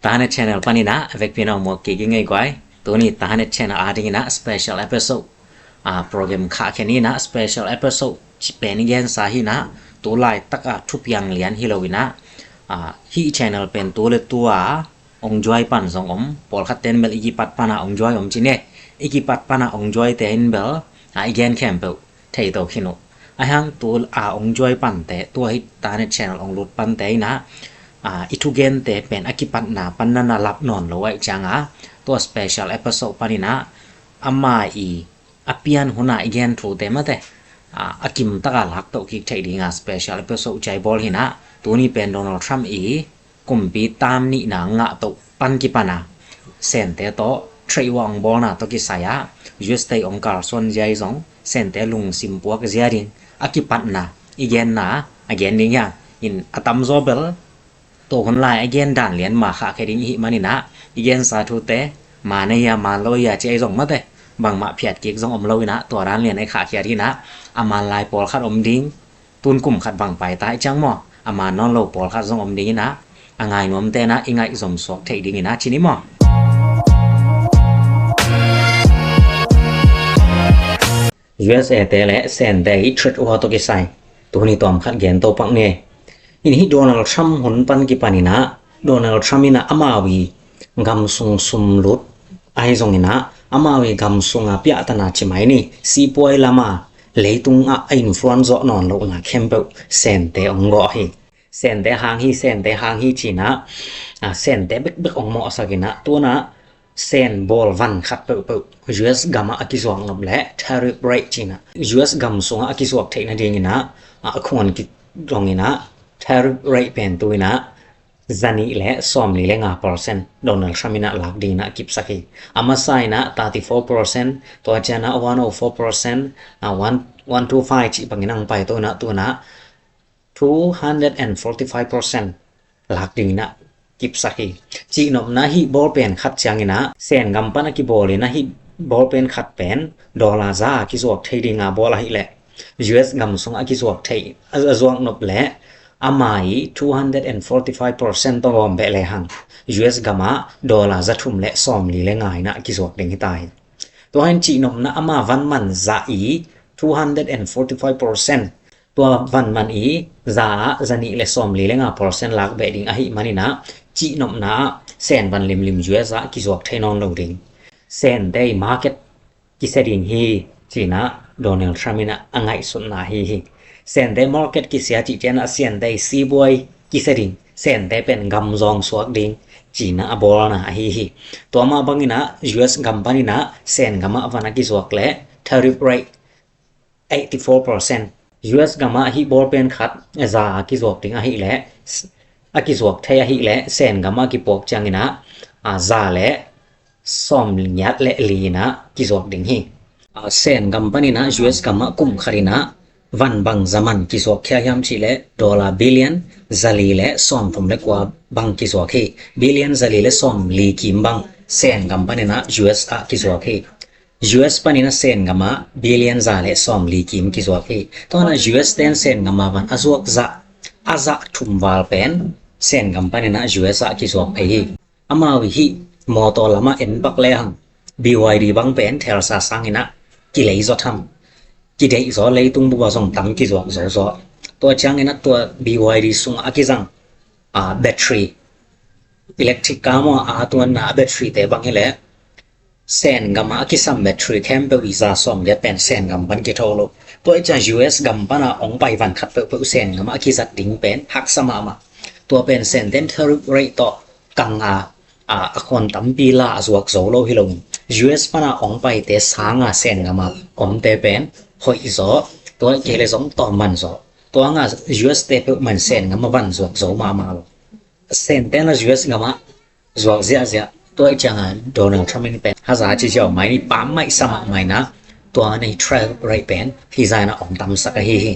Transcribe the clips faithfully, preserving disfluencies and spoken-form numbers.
Tahanet channel panin ah vekpi in ah muak kik ing ei guai. Tuni Tahanet channel ading in ah special episode, ah, program khahkhia ni in ah special episode ci pen i gensa hi in ah, tu laitak ah thupiang lian hi lo in ah, ah, hih channel pen tu le tu a ong join pan zong om, pawlkhat ten bel i kipat pan ah ong join om ci ne, i kipat pan ah ong join te in bel, ah, i gen khempeuh thei to khin uh. Ahi hang tu a ong join pante, tua hih Tahanet channel ong lut pante in ah, ah, i thugente pen a kipatna pan na na lap nawn lo ahih ciang a, tua special episode panin ah ama i a pian hun a i gen thute mate, ah, a kimtak a lak to kik theih ding a special episode ci a i bawl hi in ah, tuni pen Donald Trump i kumpi tam nihna ngah to pan kipan a, Sente tawh trade war ong bawlna tawh kisai ah, U S te ong kalsuan zia i zong, Sente lungsim puak zia ding a kipatna i genna a gen ding hi a, in a tamzaw bel tua hun lai a gen dan lian mah khahkhia ding i hih manin ah, i gensa thute maan a hi a, maan lo a hi a ci a i zong mate, bangmah phiat kik zong om lo in ah, tua dan lian a i khahkhia ding in ah, a maan lai pawlkhat om ding, tun kum khat bang paita i ciang maw, a maan nawn lo pawlkhat zong om ding in ah, a ngai nuamte in ah i ngaih zom suak theih ding in ah ci ni maw. U S A te le Sente i trade war tawh kisai, tuni tawm khat gen to pak ni. In hih Donald Trump hun pan kipan in ah, Donald Trump in ah amau i gam sung sumlut ahi zong in ah, amau i gam sung a piahtana ci mai ni, sipuai lam a leitung ah a influence zawh nawn lohna khempeuh Sente ong gawh hi. Sente hang hi, Sente hang hi ci in ah, ah, Sente bekbek ong mawhsak in ah, tu in ah Sen bawl van khat peuhpeuh U S gam ah a kizuak nop le tariff rate ci in ah, U S gam sung ah a kizuak theih nading in ah, ah, a khuan kidong in ah, tariff rate pen tu in ah zanih le sawmli le nga percent Donald Trump in ah lak ding in ah kipsak hi. A masa in ah thirty four percent, tua ciang ah one oh four percent, ah, one, one two five cih bangin ang pai to in ah, tu in ah two hundred and forty five percent lak ding in ah kipsak hi. Cihnopna hih bawlpen khat ciang in ah, Sen gam pan a kibawl in ah hih bawlpen khat pen dollar za a kizuak thei ding a bawl ahih leh, U S gam sung a kizuak thei a, a zuak nop le ama i two hundred and forty five percent tawh gawm beh le hang, U S gam ah dollar za thum le sawmli le nga in ah kizuak ding hi ta hi. Tua hi in cihnopna ama van man za i two hundred and forty five percent, tua van man i za ah zanih le sawmli le nga percent lak beh ding ahih manin ah, cihnopna ah Sen van limlim U S ah kizuak thei nawn lo ding. Sente i market kisia ding hi ci in ah Donald Trump in ah a ngaihsutna ahi hi. Sente market kisia cih ciang ah Sente i sipuai kisia ding, Sente pen gam zawng suak ding ci in ah a bawlna ahi hi. Tua mah bangin ah U S gam panin ah Sen gam ah van a kizuak le tariff rate eighty four percent. U S gam ah hih bawlpen khat za a kizuak ding ahih leh, a kizuak thei ahih leh, Sen gam ah kipuak ciang in ah, a, za le sawmngiat le li in ah kizuak ding hi. A, Sen gam panin ah U S gam ah kum khat in ah van bang za man kizuak khia hiam cih leh dollar billion zali le sawmthum le kua bang kizuak hi. Billion zali le sawmli kim bang Sen gam panin ah U S ah kizuak hi. U S panin ah Sen gam ah billion za le sawmli kim kizuak hi. Tua in ah U S ten Sen gam ah van a zuak zah, a zah thum val pen Sen gam panin ah U S ah kizuak phei hi. Amau i hih mawtaw lam ah en pak le hang, B Y D bang pen thelsa sangin ah kilei zaw tham, kideih zaw, leitung bup ah zong tam kizuak zo zaw. Tua ciangin ah tua B Y D sungah a kizang, a, battery, electric car maw, a, tua na a battery te bang hi leh Sen gam ah a kisam battery khempeuh i za sawmgiat pen Sen gam pan kitho lo. Tua i ciang U S gam pan a ong pai van khat peuhpeuh Sen gam ah a kizat ding pen haksa mahmah. Tua pen Sen ten tariff rate tawh kang a, a, a khuan tampi la a zuak zo lo hi lo in, U S pan a ong paite sang a Sen gam ah omte pen hoih zaw, tua kei le zong tawm man zaw. Tua nga U S te peuh man Sen gam ah van zuak zo mahmah lo. Sen ten a U S gam ah zuak ziahziah, tua i ciang a Donald Trump in pen haza ci ziau mai ni, pam maih sa mahmah in ah, tua nei tariff rate pen hi zah in ah ong tamsak ahi hi.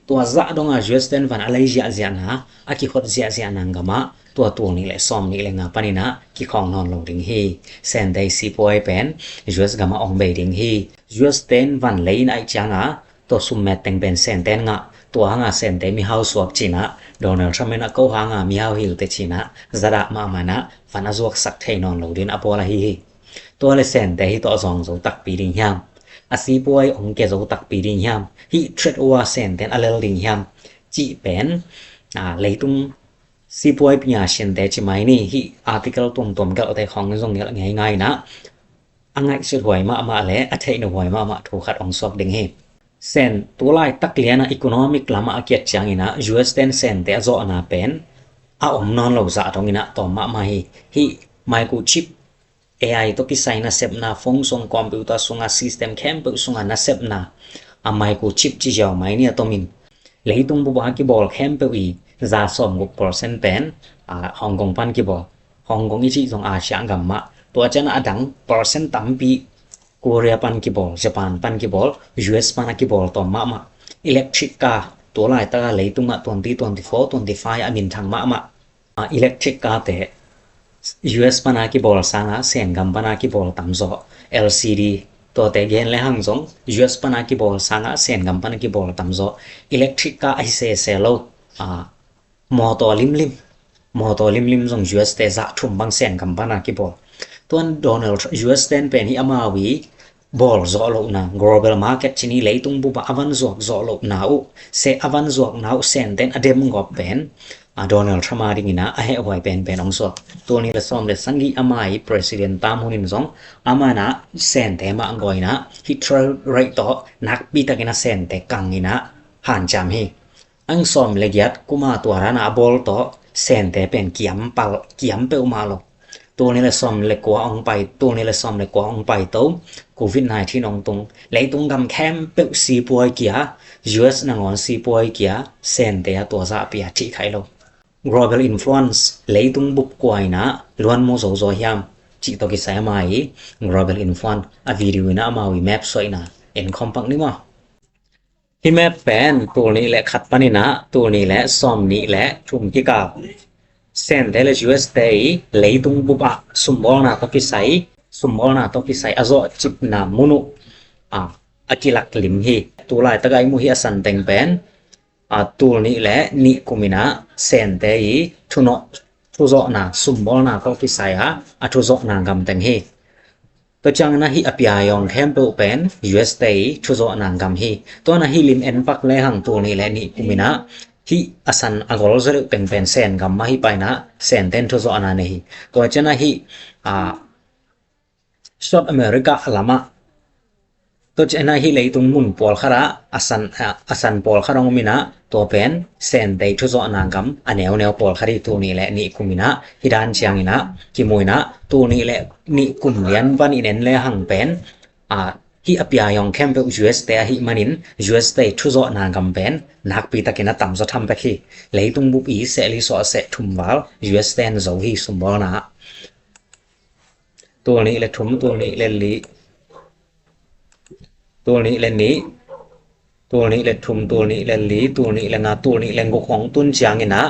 Tua zah dong a U S ten van a lei ziahziahna, a kikhot ziahziahna gam ah tua tul nih le sawmnih le nga panin ah kikhawng nawn lo ding hi. Sente i sipuai pen U S gam ah ong bei ding hi. U S ten van lei in ahih ciang a, tua summet teng pen Sen ten ngah, tua hanga Sente mihau suak cinah, Donald Trump inah ko hanga mihau hilte cinah, zadah mahmah inah van a zuaksak thei nawn lo din a bawl ahi hi. Tua le Sente hi tawh zawng zo takpi ding hiam? A sipuai ong ke zo takpi ding hiam? Hih trade war Senten a lel ding hiam? Cih pen, a, leitung sipuai pia siante ci mai ni. Hih article tuamtuam gelhte khawng zong gelh ngeingai inah, a ngaihsut huai mahmah le a theihna huai mahmah thu khat ong suak ding hi. Sen tulai tak liana economic lamah a kiat cianginah U S ten Sente a zawhna pen a om nawn lo zah dong inah tawm mahmah hi. Hih microchip, A I tawh kisai nasepna, phone sung, computer sunga system khempeuh sunga nasepna, a microchip ci ziau mai ni a tomin. Leitung bupa kibawl khempeuh i za sawmguk percent pen, a, Hong Kong pan kibawl. Hong Kong i cih zong Asia gam mah. Tua cianah a dang percent tampi Korea pan kibawl, Japan pan kibawl, U S pan a kibawl tawm mahmah. Electric car, tua laitaka leitungah twenty twenty-four, twenty-five a minthang mahmah. A, electric car te U S pana kibawl sanga Sen gam pana kibawl tamzaw. L C D tuate gen le hang zong U S pana kibawl sanga Sen gam pana kibawl tamzaw. Electric car ahi sese lo. A, motor limlim, motor limlim zong U S te zah thum bang Sen gam pana kibawl. Tuan Donald Tr-, U S ten pen hi amau i bawl zawh lohna, global market ci ni, leitung bupa a van zuak zawh lohna uh, se a van zuakna uh Senten a dem gawp pen, a, Donald Trump a dingina a hehhuai penpen ong suak. Tul nih le sawm le sagih ama i president tam hunin zong ama na Sente mah gawina hi trade rate tawh nakpi takin a Sente kangina hanciam hi. Ang sawm le giat kuma tua rana a bawl tawh Sente pen kiampal, kiam peuhmah lo. Tul nih le sawm le kua ong pai, tul nih le sawm le kua ong pai to, covid nineteen ong tung. Leitung gam khempeuh sipuai kia, U S nangawn sipuai kia, Sente a tua zahpi a thih khaih lo. Global influence, leitung bup kuaina luan mu zozo hiam cih tawh kisai ama i global influence a video ina amau i map suaina en khawm pak ni maw? Hi map pen tul nih le khat paninah tul nih le sawm nih le thum kikal Sente le U S te i leitung bupah sumbawlna tawh kisai, sumbawlna tawh kisai a zawh cipna mun uh a, a kilak lim hi. Tulaitak a i muh hi a santeng pen a, tul nih le nih kuminah Sente i thunawh, thuzawhna, sumbawlna tawh kisai a, a thuzawhna gamteng hi. Tua ciangin a hih a piaizawng khempeuh pen U S te i thuzawhna gam hi. Tua na hih lim en pak lehang tul nih le nih kuminah hih a san a gol zaleuh pengpen Sen gam mah hi painah Senten thuzawhna nei hi. Tua ciangin a hih a, South America lamah tua ciangin a hih leitung mun pawlkhatah a san, a, a san pawlkhat hong uminah tua pen Sente i thuzawhna gam a neuneu pawlkhat hi. Tul nih le nih kuminah hih dan cianginah kimuinah tul nih le nih kum lian van in en lehang pen a, hih a piaizawng khempeuh U S te ahih manin U S te i thuzawhna gam pen nakpi takin a tamzaw tham bek hi. Leitung bup i seh li sawh a seh thum val U S ten zo hi sumbawlna ah. Tul nih le thum, tul nih le li, tul nih le nih, tul nih le thum, tul nih le li, tul nih le nga, tul nih le guk hong tun cianginah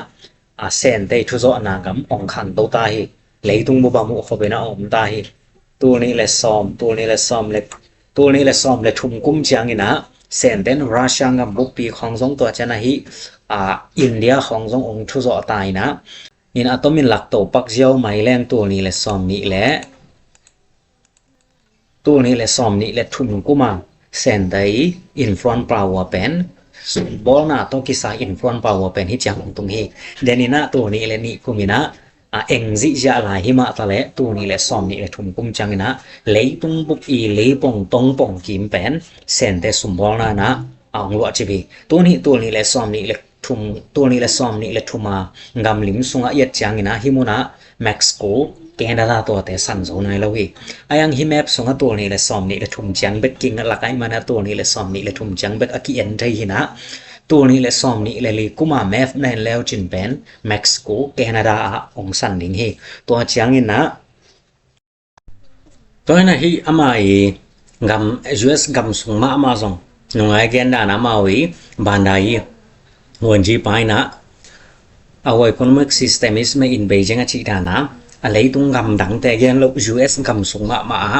a Sente i thuzawhna gam hong khanto ta hi. Leitung bupa muh khopinah hong om ta hi. Tul nih le sawm, tul nih le sawm le, tul nih le sawm le thum kum cianginah Senten Russia gam buppi khawng zong tua ciangin a hih a, India khawng zong hong thuzawh ta inah in a tomin lakto pak ziau mai leng tul nih le sawm nih le tul nih le sawm nih le thum kuma Sente i influence power pen sumbawlna tawh kisai influence power pen hih ciang hong tung hi. Deninah tul nih le nih kuminah a eng zihziah lai hi mah taleh tul nih le sawm nih le thum kum cianginah leitung bup i leipong tongpong kim pen Sente sumbawlna inah a hong luahcip hi. Tun hih tul nih le sawm nih le thum, tul nih le sawm nih le thum a gamlim sungah i et cianginah hih munah Mexico, Canada tuate san zo nai lo hi. A iang hih map sungah tul nih le sawm nih le thum ciang bek kingatlak ahih manah tul nih le sawm nih le thum ciang bek a ki-en thei hinah tul nih le sawm nih le li kuma map na en leu cin pen Mexico, Canada ah hong san ding hi. Tua cianginah Tua hi na hih ama i gam, U S gam sung mahmah zong nungai gen dan a amau i banda i huanji paina our economic system is made in Beijing a cih dan a, a leitung gam dangte gen lo U S gam sung mahmah a,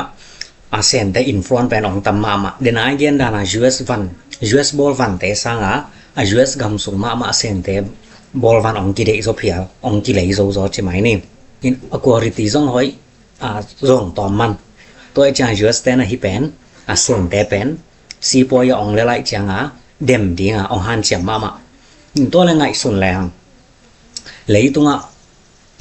a Sente influence pen ong tam mahmah. Denai gen dan a U S van, U S bawl vante sanga A U S gam sung mahmah Sente bawlvan ong kideih zo phial, ong kilei zo zaw ci mai ni. In a quality zong hoih, a zong tawm man. Tua i ciang U S te na hi pen, a Sente pen sipuai a ong le laih cianga dem dinga ong hanciam mahmah. In tua le ngaihsun leng leitungah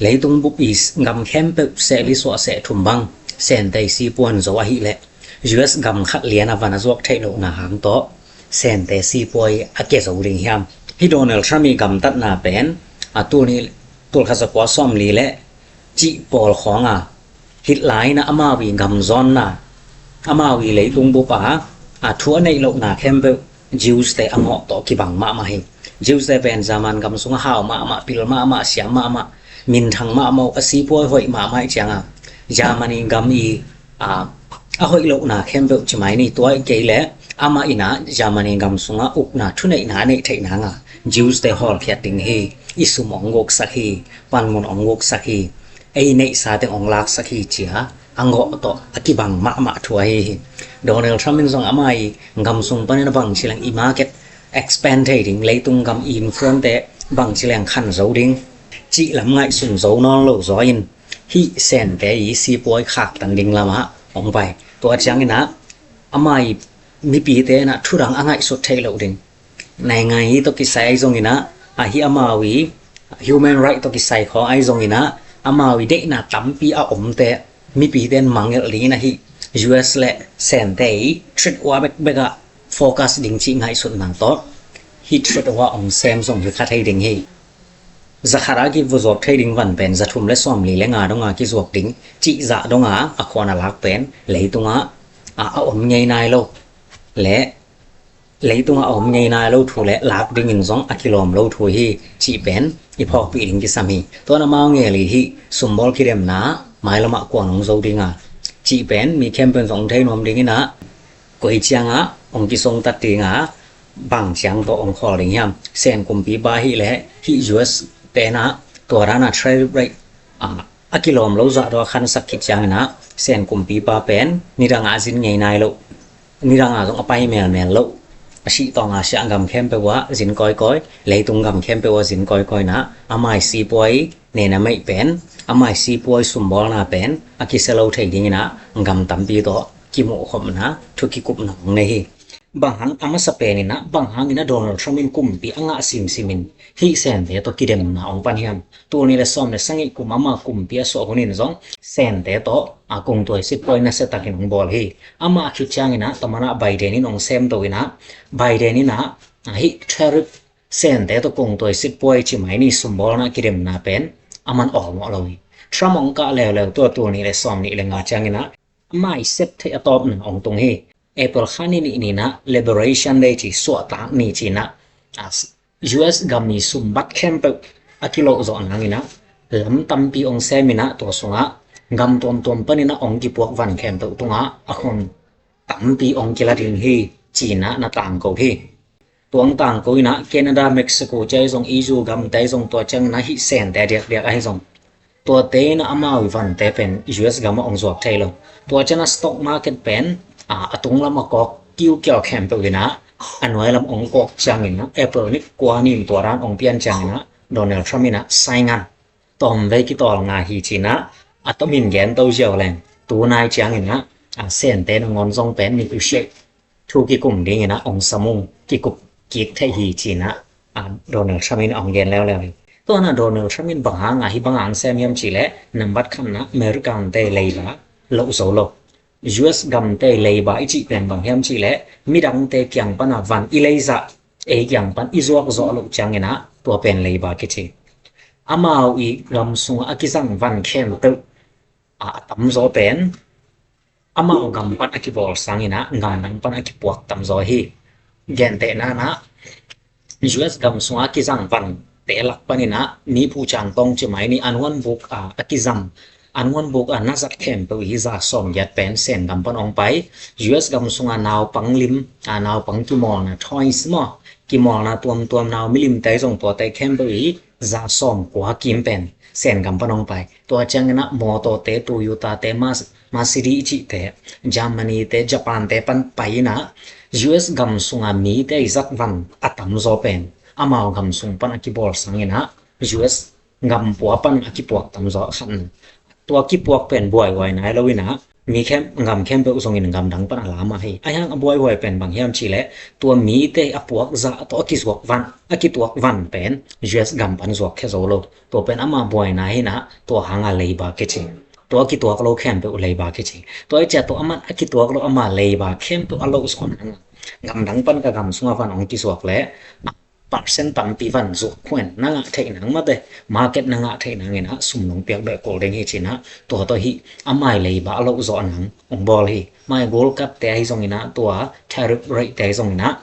leitung bup i gam khempeuh seh li suah seh thum bang Sente sipuan zo ahih leh U S gam khat lian a van a zuak theih lohna hang tawh Sente sipuai a kia zo ding hiam? Hi Donald Trump i gamtatna pen a tul ni, tul khat za kua sawm li le cih pawl khawnga Hitler in a amau i gam zawnna, amau i leitung bup a, a thu a neih lohna khempeuh Jews te a ngawh tawh kibang mahmah hi. Jews te pen German gam sungah hau mahmah, pil mahmah, siam mahmah, minthang mahmah, a sipuai hoih mahmah i cianga Germany gam i a, a hoih lohna khempeuh ci mai ni. Tua i kei le amah in a Germany gam sungah ukna thuneihna a neih theih nanga Jews te hawlkhiat ding hi. I sum ong guksak hi, panmun ong guksak hi, ei neihsa teng ong laksak hi cia a ngawh tawh a kibang mahmah thu ahi hi. Donald Trump in zong ama i gam sung panin a bangci leng i market expand thei ding, leitung gam i influence te bangci leng khan zo ding cih lam ngaihsun zo nawn lo zaw in hih Sente i sipuai khaktan ding lamah ong pai. Tua ciangin a ama i mipite in a thudang a ngaihsut theih loh ding. Naingan hi tawh kisai ahi zongin a, ahi amau i human right tawh kisai khawng ahi zongin a, amau i deihna tampi a omte mipite in mangngilh dingin a hih U S le Sente i trade war bekbek ah focus ding cih ngaihsutna tawh hih trade war ong sem zong hi kha thei ding hi. Za khat a kivuzuak thei ding van pen za thum le sawm li le nga donga kizuak ding cih zah donga a khuan a lak pen leitungah a, a om ngei nai lo le leitungah a om ngei nai lo thu le lak dingin zong a kilawm lo thu hi cih pen i phawkpih ding kisam hi. Tuan amau ngel i hih sumbawl kidemna mailamah kuan hong zo dinga cih pen mi khempeuh in zong thei nuam dingin a, koi ciangah hong kisongtat dinga bang ciang tawh hong khawl ding hiam? Sen kumpipa hih le hih U S tenah tua dana trade rate a, a kilawm lo zah tawh a khansak khit ciangin a, Sen kumpipa pen nidangah a zin ngei nai lo, nidangah zong a pai melmel lo. A sih tawng a siah gam khempeuh ah zin kawikawi, leitung gam khempeuh ah zin kawikawi na, a mai sipuai nena meih pen, a mai sipuai sumbawlna pen a kisia lo thei dingin a, gam tampi tawh kimuhkhopna, thu kikupna hong nei hi. Bang hang a masa penin a, bang hangin a Donald Trump in kumpi a ngah simsimin hih Sente tawh kidemna hong pan hiam? Tul nih le sawm le sagih kum ama kumpi a suah hunin zong Sente tawh a kungtuai sitpuai nasiatakin hong bawl hi. Amah a khit ciangin a, taman a Biden in hong semto in a, Biden in a, a hih tariff Sente tawh kungtuai sitpuai ci mai ni sumbawlna kidemna pen a man awlmawh lo hi. Trump hong kah leuleu tua tul nih le sawm nih le nga ciangin a, amah i sep theih a tawpna hong tung hi. April kha ni nih ni na Liberation Day ci, suahtak ni ci na, a, U S gam i sumbat khempeuh a kiloh zawh nangin a, lam tampi hong semin a, tua sungah gam tuamtuam panin a hong kipuak van khempeuh tungah a khong tampi hong kila ding hi ci na na tangko hi. Tuang tangko in a Canada, Mexico ci ahi zong, E U gam te ahi zong, tua ciangin a hih Sente diakdiak ahi zong, tuate in a amau i vante pen U S gam ah hong zuak thei lo. Tua ciang a stock market pen a, a tunglam a kawk kiukiau khempeuh in a, a nuailam hong kawk ciangin a, April ni kua ni in tua dan hong pian ciangin a, Donald Trump in a sign ngan. Tawmvei kitawlnga hi ci na, a tomin gen to ziau leng, tunai ciangin a, a Sente nangawn zong pen negotiate, thu kikum dingin a hong samung kikup kik theih hi ci na, a, Donald Trump in hong gen leuleu hi. Tua na Donald Trump in bang hanga hih bang hong sem hiam cih leh, nambat khatna American te leiba loh zo lo. U S gam te leiba i cih pen bang hiam cih leh, midang te kiang pana van i leizah, ei kiang pan i zuak zawh loh ciangin a, tua pen leiba kici. Amau i gam sungah a kizang van khempeuh a, a tamzaw pen amau gam pan a kibawl sangin a, gam dang pan a kipuak tamzaw hi. Gentehna na, U S gam sungah a kizang vante lak panin a, mi phucang tawng ci mai ni, an huan buk a, a kizam, an huan buk a, na zat khempeuh hi za sawm giat pen Sen gam pan hong pai. U S gam sungah naupang lim a, naupang kimawlna, toys maw, kimawlna tuamtuam, nau milimte zong tuate khempeuh hi za sawm kua kim pen Sen gam pan hong pai. Tua ciangin ah mawtawte, Toyota te, Mas-, Mercedes i cihte, Germany te, Japan te pan pai in ah U S gam sunga mite i zat van a tamzaw pen amau gam sung pan a kibawl sangin ah U S gam pua pan a kipuak tamzaw a khatna. Tua kipuak pen buaihuai nai lo in ah mi khem, gam khempeuh zongin gam dang pan a la mah hi. Ahi hang a buaihuai pen bang hiam cih leh tua mite a puak zah tawh a kizuak van, a kituak van pen U S gam pan zuak khia zo lo. Tua pen ama buaina hi in ah tua hanga leiba kici. Tua a kituak lo khempeuh leiba kici. Tua i ciah tawh aman a kituak lo ama leiba khempeuh a loh zawh nang a, gam dang pan ka gam sunga van hong kizuak leh percent tampi van zuak khuan na ngah theih nang mate, market na ngah theih nangin ah sum nong piak beh kul ding hi ci in ah tua tawh hih amai leiba a loh zawh nang hong bawl hi. Mai gold cup te ahi zongin ah tua tariff rate te ahi zongin ah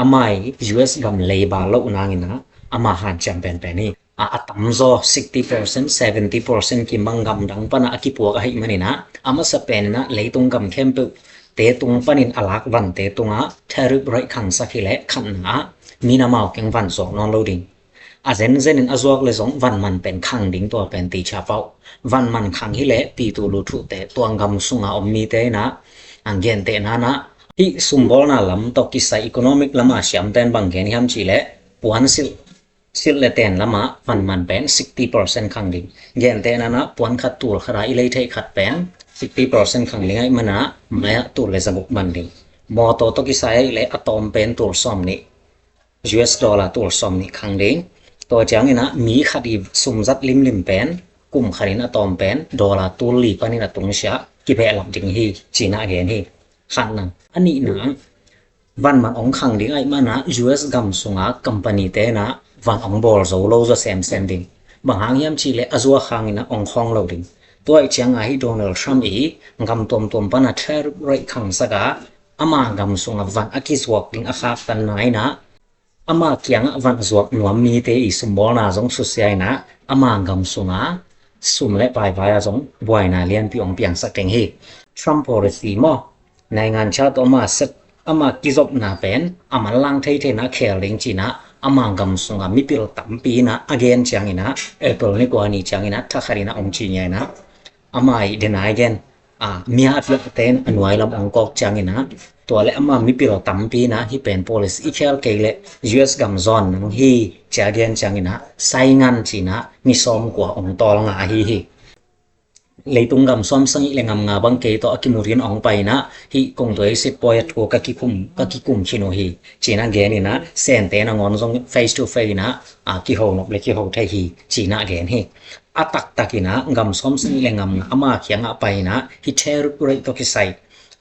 amai U S gam leiba loh nangin ah ama hanciam penpen hi. A, a tamzaw sixty percent, seventy percent kimang gam dang pan a kipuak ahih manin ah a masa pen in ah leitung gam khempeuh te tung panin a lak vante tungah tariff rate khangsak hi leh khatna ah min amau kiang van zuak nawn lo ding. A zenzen in a zuak leh zong van man pen khang ding, tua pen ti ciah pauh. Van man khang hi leh pitu luthuhte, tua gam sunga om mite in ah a gentehna in ah hih sumbawlna lam tawh kisai economic lama siamten bang gen hiam cih leh puan silh, silh le ten lamah van man pen sixty percent khang ding. Gentehna in ah puan khat tul khat a i lei theih khat pen sixty percent khang ding ahih manin ah mai-ah tul le zaguk man ding. Mawtaw tawh kisai ahih leh a tawm pen tul sawm nih, U S dollar tul sawm nih khang ding. Tua ciangin ah mi khat i sum zat limlim pen kum khat in a tawm pen dollar tul li panin a tungsiah kibehlap ding hi ci in ah gen hi. Khatna. A nihna, van man hong khang ding ahih manin ah U S gam sunga company te in ah van hong bawl zo lo zaw semsem ding. Bang hang hiam cih leh a zuak hangin ah hong khawng lo ding. Tua ahih ciangin ah hih Donald Trump i gam tuamtuam pan a tariff rate khangsak a, ama gam sunga van a kizuak ding a khaktanna in ah ama kiangah van zuak nuam mite i sumbawlna zong susia in ah ama gam sunga sum le paivai ah zong buaina lianpi hong piangsak ding hi. Trump policy maw, naingan cha tawh ama set, ama kizopna pen a manlang theithei in ah khel ding ci in ah ama gam sunga mipil tampi in ah a gen ciangin ah April ni kua ni ciangin ah thakhat in ah hong ci nia in ah ama i dena i gen, a, mia a piakte in a nuai lam hong kawk ciangin ah tua le ama mipil tampi in ah hih pen policy i khel kei leh U S gam zawn nang hi ci a gen ciangin ah saingan ci in ah ni sawm kua hong tawl nga ahi hi. Leitung gam sawm sagih le gam nga bang kei tawh a kimu ding hong pai in ah hih kong tua i sit pawi a thu ka kikum, ka kikum khin uh hi ci in ah gen in ah Sente nangawn zong face to face in ah, a, kiho nop le kiho thei hi ci in ah gen hi. A taktak in ah gam sawm sagih le gam nga ama kiangah pai in ah hih tariff rate tawh kisai,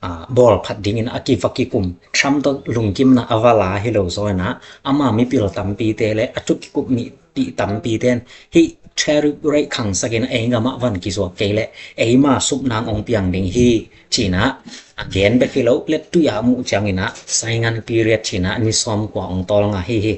a, bawl phat dingin a kiva kikum, Trump tawh lungkimna a va la hi lo zaw in ah ama mipil tampite le a thu kikup nih pih tampite in hih tariff rate khangsak in ei gamah van kizuak kei leh eima sup nang hong piang ding hi ci in ah a gen bek hi lo, let tui a muh ciangin ah saingan period ci in ah ni sawm kua hong tawl nga hi hi.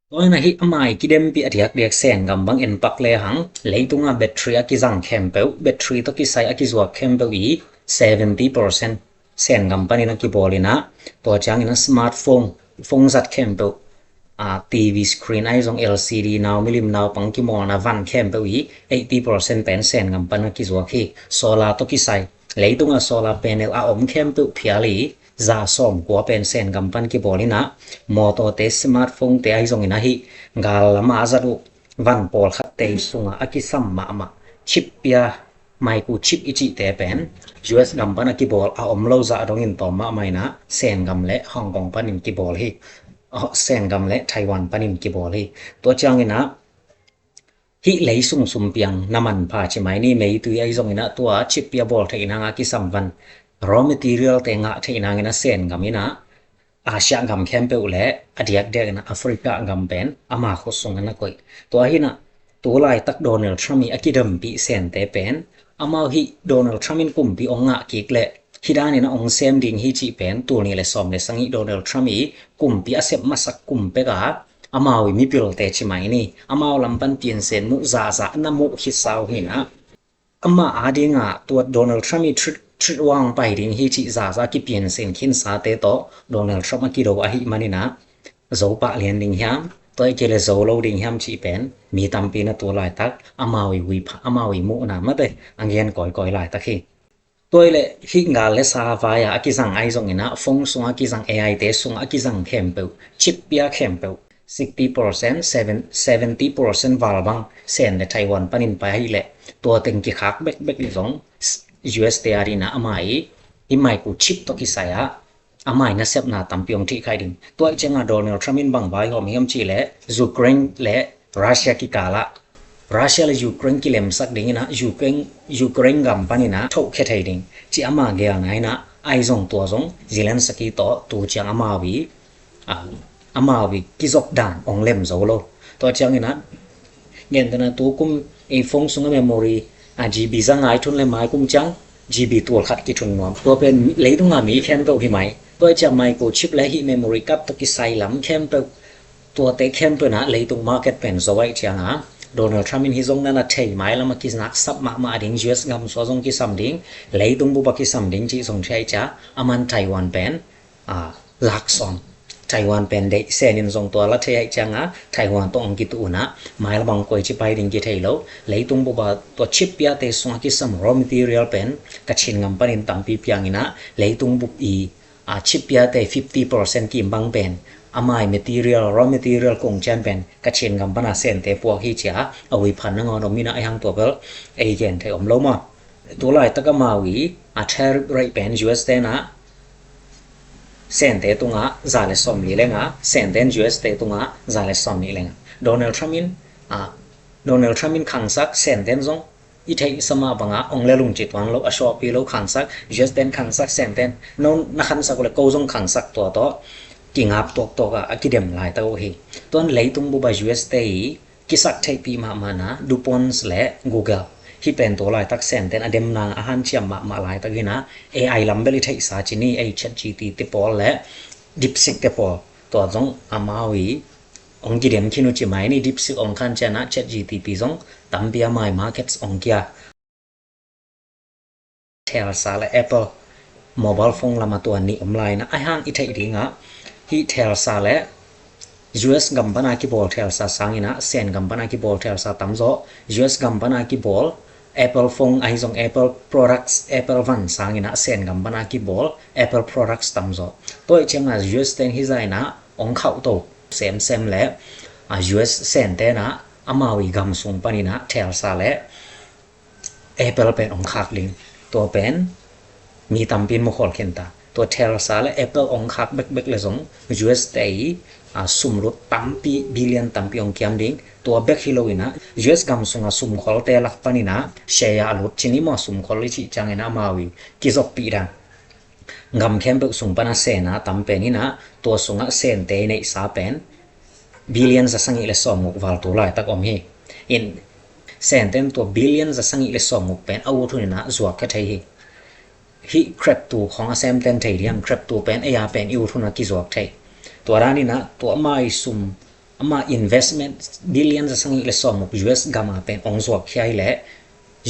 Tua in ah hih ama i kidempih a diakdiak Sen gam bang en pak le hang, leitunga battery a kizang khempeuh, battery tawh kisai a kizuak khempeuh i seventy percent Sen gam panin a kibawl in ah, tua ciangin ah smartphone, phone zat khempeuh, a, T V screen ahi zong L C D nau, milim naupang kimawlna van khempeuh i eighty percent pen Sen gam pan a kizuak hi. Solar tawh kisai, leitunga solar panel a om khempeuh phial i za sawm kua pen Sen gam pan kibawl in ah, mawtawte, smartphone te ahi zongin ah hih gal lama a zat uh van pawlkhatte sungah a kisam mahmah chip pia, microchip i cihte pen U S gam pan a kibawl a om lo zah dongin tawm mahmah in ah Sen gam le Hong Kong panin kibawl hi. Aw, Sen gam le Taiwan panin kibawl hi. Tua ciangin ah hih lei sung sum piang na manpha ci mai ni, meitui ahi zongin ah tua chip pia bawl theih nang a kisam van, raw material te ngah theih nangin ah Sen gam in ah Asia gam khempeuh le a diakdiak in ah Africa gam pen ama khut sungah na koih. Tua hi in ah tu laitak Donald Trump i a kidampih Sente pen amau hih Donald Trump in kumpi hong ngah kik leh hih danin a hong sem ding hi cih pen tul nih le sawm le sagih Donald Trump i kumpi a sep masak kum pek a amau i mipilte ci mai ni, amau lam pan piansen muh zahzah na muh khit sau hi in ah ama adingah tua Donald Trump i threat, threat wang pai ding hi cih zahzah kipiansen khinsate tawh Donald Trump a kido ahih manin ah zo pah lian ding hiam, Tua i kei le zo lo ding hiam cih pen mi tampi na tu laitak amau i wi pha, amau i muhna mate a ngen kawikawi laitak hi. Tua i le hih ngal le sa vai-a a kizang ahi zongin ah phone sungah a kizang, A I te sungah a kizang khempeuh, chip pia khempeuh sixty percent, seven, seventy percent val bang Sen le Taiwan panin pai ahih leh tua teng kikhak bekbek le zong U S te a dingin ah amah i, i microchip tawh kisai-ah amah i nasepna tampi hong thih khai ding. Tua i ciangah Donald Trump in bang vaihawm hiam cih leh Ukraine le Russia kikalah, Russia le Ukraine kilemsak dingin ah Ukraine, Ukraine gam panin ah thohkhia thei ding ci ama geelna in ah, ahi zong tua zong Zelensky tawh tu ciang amau i, ah, amau i kizop dan hong lem zo lo. Tua ciangin ah gentehna tu kum i phone sungah memory, ah, G B za ngai thun le mai kum ciang G B tul khat kithun nuam. Tua pen leitungah mi khempeuh hi mai. Tua i ciang microchip le hih memory card tawh kisai lam khempeuh, tuate khempeuh in ah leitung market pen zo ahih ciangah Donald Trump in hih zong na na thei, mailam a kinaksap mahmah ding, U S gam sungah zong kisam ding, leitung bup a kisam ding cih zong thei ahih ciang aman Taiwan pen, ah, lak sawm. Taiwan pen deih Sen in zong tua la thei ahih ciangah Taiwan tawh hong kituh un ah mailam ah koici pai ding kithei lo. Leitung bup a tua chip piate sungah kisam raw material pen Kachin gam panin tampi piangin ah leitung bup i, ah, chip piate fifty percent kim bang pen amah i material, raw material kong cian pen Kachin gam pan a Sente puak hi ci-a a wi phan nangawn om in ah, ahi hang tua bel ei gen thei om lo maw. Tu laitak amau i, ah, tariff rate pen U S te in ah Sente tungah za le sawmli le nga, Sente in U S te tungah za le sawmnih le nga. Donald Trump in, ah, Donald Trump in khangsak, Sente in zong i theihsa mah bangah hong le lungci tuan lo, a suahpih lo, khangsak, U S te in khangsak, Sente in no na khangsak uh le ko zong khangsak, tua tawh kingap tuaktuak a a kidem laitak uh hi. Tua in leitung bup a U S te i kisak theihpih mahmahna DuPont le Google, hih pen tu laitak Sente in a dem nang a hanciam mahmah laitak hi in ah, A I lam bel i theihsa ci ni, ei ChatGPT te pawl le DeepSeek te pawl, tua zong amau i hong kidem khin uh ci mai ni. DeepSeek hong khan ciangin ah ChatGPT zong tampi amau i markets hong kia. Tesla le Apple mobile phone lam a tua nih om lai in ah, ahi hang i theih dingah hih Tesla le U S gam pan a kibawl Tesla sangin ah Sen gam pan a kibawl Tesla tamzaw, U S gam pan a kibawl Apple phone, ahi zong Apple products, Apple van sangin ah Sen gam pan a kibawl Apple products tamzaw. Tua i ciangah U S te in hih zah in ah hong khauh to semsem le, ah, U S Sente in ah amau i gam sung panin ah Tesla le Apple pen hong khak ding. Tua pen mi tampi in mu khol khin ta. Tua Tesla le Apple hong khak bekbek le zong U S te i, ah, sumlut tampi, billion tampi hong kiam ding. Tua bek hi lo in ah U S gam sungah sumkholte lak panin ah share a lut ci ni maw, sumkhol i cih ciangin ah amau i kizoppih dan. Gam khempeuh sung pan a Sen a tam pen in ah, tua sungah Sente i neihsa pen billion za sagih le sawmguk val tu laitak om hi. In Sente in tua billion za sagih le sawmguk pen a ut hun in ah zuak kha thei hi. Hih crypto khong a semte in thei diam, crypto pen ei a pen i ut hun a kizuak thei. Tua dan in ah tua amah i sum, amah investment billion za sagih le sawmguk U S gam a pen hong zuak khia hi leh,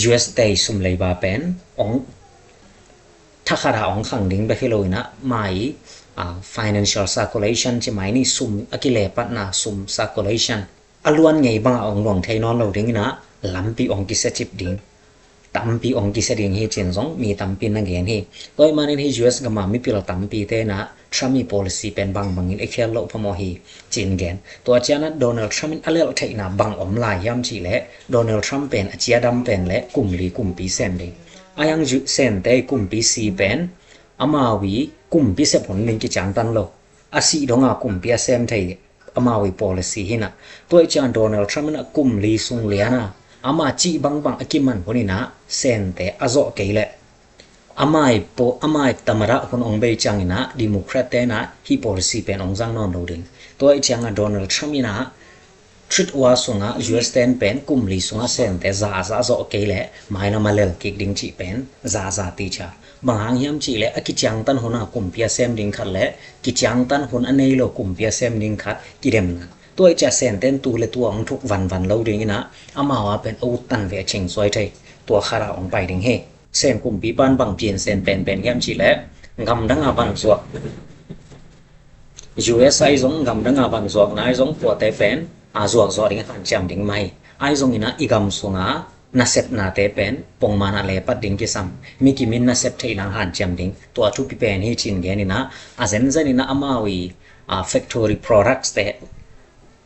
U S te i sum leiba pen hong thakhat a hong khang ding bek hi lo in ah, amah i, ah, financial circulation ci mai ni, sum a kilepatna, sum circulation a luan ngei bangah hong luang thei nawn lo ding in ah, lampi hong kisia cip ding, tampi hong kisia ding hi ci-in zong mi tampi in na gen hi. Tua ahih manin hih U S gam a mipil tampite in ah Trump i policy pen bangbangin i khial loh phamawh hi ci-in gen. Tua ciangin ah Donald Trump in a lelh theihna bang om lai hiam cih leh, Donald Trump pen a ciadam pen leh kum li kumpi sem ding. Ahi hang Sente i kumpi si pen amau i kumpi sep hun ding kiciangtan lo. A sih dong a kumpi a sem thei amau i policy hi in ah. Tua ahih ciangin Donald Trump in ah kum li sung lian a, amah cih bangbang a kiman hun in ah Sente a zawh kei leh, amah i po, amah i tamada hun hong bei ciangin ah Democrat te in ah hih policy pen hong zang nawn lo ding. Tua ahih ciangin Donald Trump in ah trade war sungah U S te in pen kum li sungah Sente za a za zawh kei leh mailam a lel kik ding cih pen za a za ti cia. Bang hang hiam cih leh a kiciangtan hun a kumpi a sem ding khat leh kiciangtan hun a nei lo kumpi a sem ding khat kidemna. Tua ahih ciang Sente in tu le tu a hong thuk vanvan lo ding in ah, amau a pen a ut tan ve a cing suai thei. Tua khat a hong pai ding hi. Sen kumpipa in bang pian sem penpen hiam cih leh, gamdang a van zuak, U S ahi zong gamdang a van zuakna ahi zong tuate pen a zuak zawh ding hanciam ding mah hi. Ahi zongin ah i gam sungah nasepnate pen pongman ah lepat ding kisam. Mi kimin nasep theihna hanciam ding tua thupi pen hi cin genin ah a zenzenin ah amau i factory products te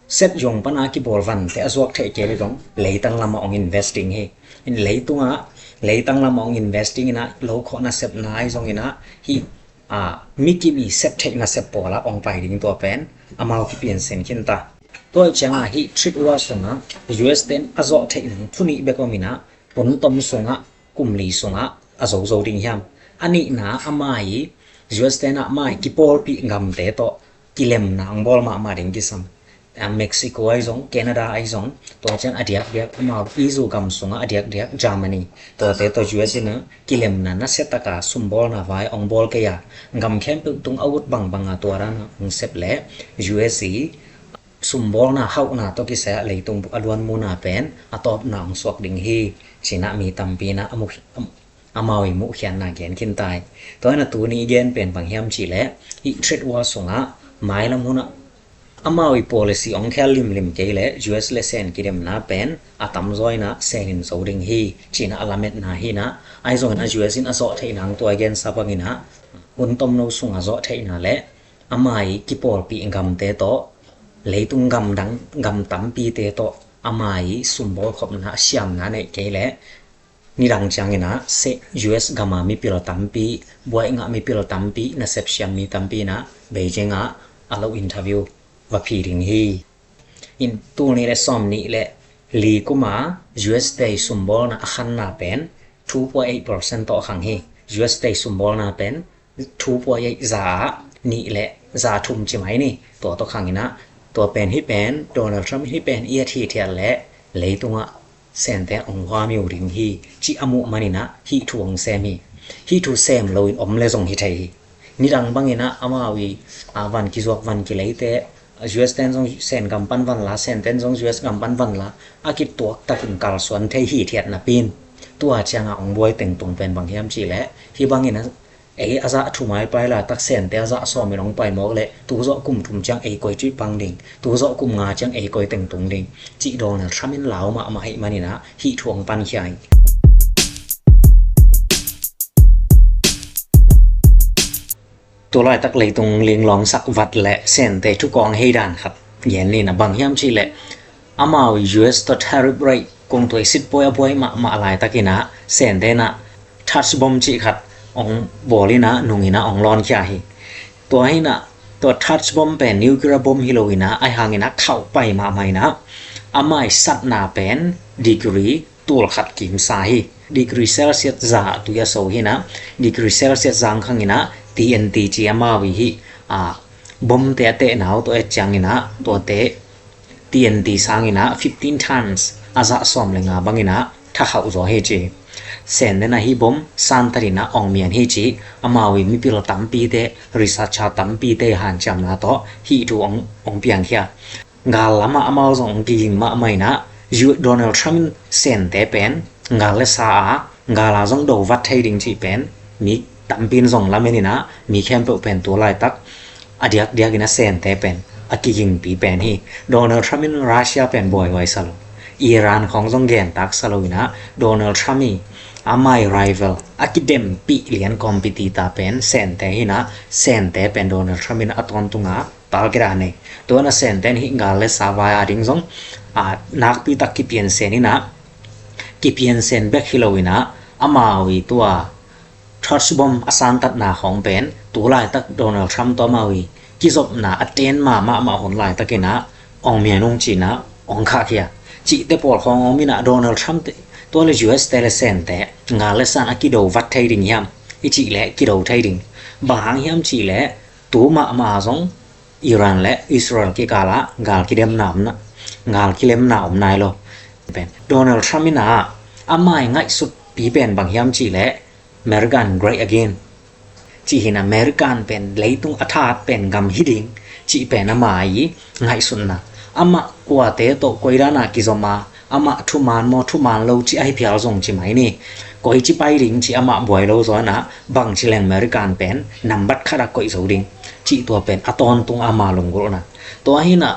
set zong pana kibawl vante a zuak theih kei le zong leitang lamah ong invest ding hi. In leitungah leitang lamah ong invest dingin ah lo khawh nasepna ahi zongin ah hih mi kim i sep theih nasep pawlah ong pai ding tua pen amau kipiansen khin ta. Tua ciangah hih trade war sungah U S ten a zawh theih nang thu nih bek omin ah hun tom sungah kum li sungah a zozo ding hiam? A nihna amah i U S ten amah i kipawlpih gamte tawh kilemna ong bawl mahmah ding kisam. Mexico ahi zong, Canada ahi zong, tua ciang a diakdiak amau E U gam sungah a diakdiak Germany, tuate tawh U S in ah kilemna nasia taka sumbawlna vai ong bawl kei a, gam khempeuh tung a ut bangbang a tua dana ong sep le U S i sumbawlna hauhna tawh kisai ah leitung a luan muna pen a tawpna ong suak ding hi, ci-in ah mi tampi in ah a mu amau i muhkhiatna gen khin ta hi. Tua hi in ah tuni i gen pen bang hiam cih leh hih trade war sungah mailam hunah amau i policy ong khel limlim kei leh U S le Sen kidemna pen a tamzaw in ah Sen in zo ding hi, ci-in ah a lametna hi in ah, ahi zongin ah U S in a zawh theihna tua i gensa bangin ah hun tomno sungah zawh theihna le amau i kipawlpih gamte tawh leitung gamdang gam tampite tawh amau i sumbawlkhopna siamna neih kei leh nidang ciangin ah U S gama mipil tampi, buaih ngah mipil tampi, nasep siam mi tampi in ah Beijing ah a lo interview va phi ding hi. In tul nih le sawm nih le li kuma U S te sumbawlna a khanna pen two point eight percent tawh a khang hi. U S te sumbawlna pen two point eight za ah nih le za thum ci mai ni, tua tawh khangin ah tua pen hih pen Donald Trump hih pen i a thithiat leh leitungah Sente ong huamiu ding hi, cih a muh manin ah hih thu ong sem hi. Hih thu sem loin om le zong hi thei hi. Nidang bangin ah amau i van kizuak van kileite U S ten zong Sen gam pan van la, Senten zong U S gam pan van la, a kituak takin kalsuan thei hithiat napi in tua ciangah ong buai tengtung pen bang hiam cih leh hih bangin ah ei a zah thum a i pai laitak Sente a zah sawmin ong pai mawk leh tu zawh kum thum ciang ei koi cih pang ding, tu zawh kum nga ciang ei koi tengtung ding, cih Donald Trump in lau mahmah ahih manin ah hih thu ong pankhia hi. Tu laitak leitung linglawng sak vat le Sente thu kong hei dan khat gen ni in ah bang hiam cih leh amau U S tawh tariff rate kung tuai sit puai a buai mahmah laitakin ah Sente in ah touch bomb cih khat ong bawl in ah nung in ah ong lawnkhia hi. Tua hi in ah tua touch bomb pen nuclear bomb hi loin ah ahi hangin ah khauh pai mahmah in ah amau i satna pen degree tul khat kimsa hi. Degree Celsius za tui a so hi in ah degree Celsius zang khangin ah T N T ci amau i hih bomb te a tehna uh tawh et ciangin ah tuate T N T sangin ah fifteen tons a zah sawm le nga bangin ah thakhauh zaw hi ci. Senten ah hih bomb santatin ah ong mian hi ci amau i mipil tampite, researcher tampite hanciamna tawh hih thu ong piangkhia. Gal lamah amau zong ong kiging mahmah in ah Donald Trump in Sente pen gal le sa a gal a zong do vat thei ding cih pen mi tampi in zong lamen in ah mi khempeuh pen tu laitak a diakdiak in ah Sente pen a kigingpi pen hi. Donald Trump in Russia pen buaihuai sa lo, Iran khawng zong gentak sa lo in ah Donald Trump i amau i rival a kidempih lian competitor pen Sente hi in ah Sente pen Donald Trump in a tawntunga target a nei. Tua in ah Senten hih gal le sa vai a ding zong nakpi tak kipiansen in ah kipiansen bek hi loin ah amau i tua touch bomb a santatna khawng pen tu laitak Donald Trump tawh amau i kizopna a ten mahmah hun laitakin ah ong mian ung ci in ah ong khahkhia. Cihte pawl khawng om in ah Donald Trump te tua le U S te le Sente gal le sa in a kido vat thei ding hiam i cih leh kido thei ding. Bang hang hiam cih leh tu mahmah zong Iran le Israel kikal ah gal kidemna om na, gal kilemna om nai lo. Pen Donald Trump in ah amau i ngaihsutpi pen bang hiam cih leh American great again cih hi in ah American pen leitung a that pen gam hi ding cih pen amau i ngaihsutna. Amah kuate tawh koi dan a kizom a Amah thuman maw, thuman lo cih ahi phial zong ci mai ni. Koici pai ding cih amah buai lo zaw inah, bangci leng American pen nambat khat a koih zo ding cih tua pen a tawntung ama lunggulhna. Tua hi inah,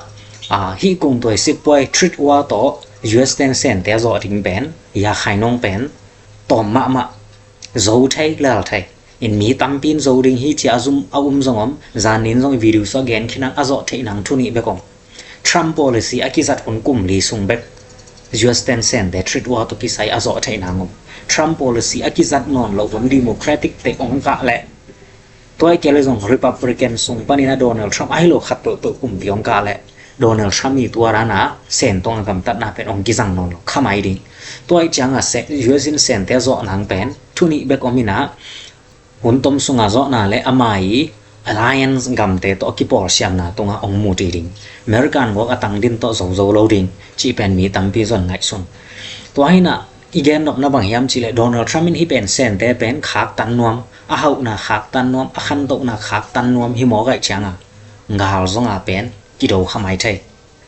ah, hih kung tua i sitpuai trade war tawh U S ten Sente a zawh ding pen, Rakhine nong pen tawm mahmah, zo thei, lal thei. In mi tampi in zo ding hi ci a zum a um zong om, zanin zong i video sung a gen khin ang, a zawh theih nang thu nih bek om. Trump policy a kizat hun kum li sung bek U S ten Sente trade war tawh kisai a zawh theih nang om. Trump policy a kizat nawn loh hun Democratic te ong kah leh, tua i kei le zong Republican sung panin a Donald Trump ahi lo khat peuhpeuh kumpi ong kah leh, Donald Trump i tua dana Sen tawng a gamtatna pen ong kizang nawn lo kha mai ding. Tua i cianga se-, U S in Sente a zawh nang pen thu nih bek om inah, hun tom sunga zawhna le ama i alliance gamte tawh a kipawlsiamna tunga ong muti ding. American gawk a tang din tawh zozo lo ding cih pen mi tampi zong ngaihsun. Tua hi inah i gen nopna bang hiam cih leh Donald Trump in hih pen Sente pen khaktan nuam, a hauhna khaktan nuam, a khantohna khaktan nuam hi mawk ahih cianga gal zonga pen kido kha mai thei.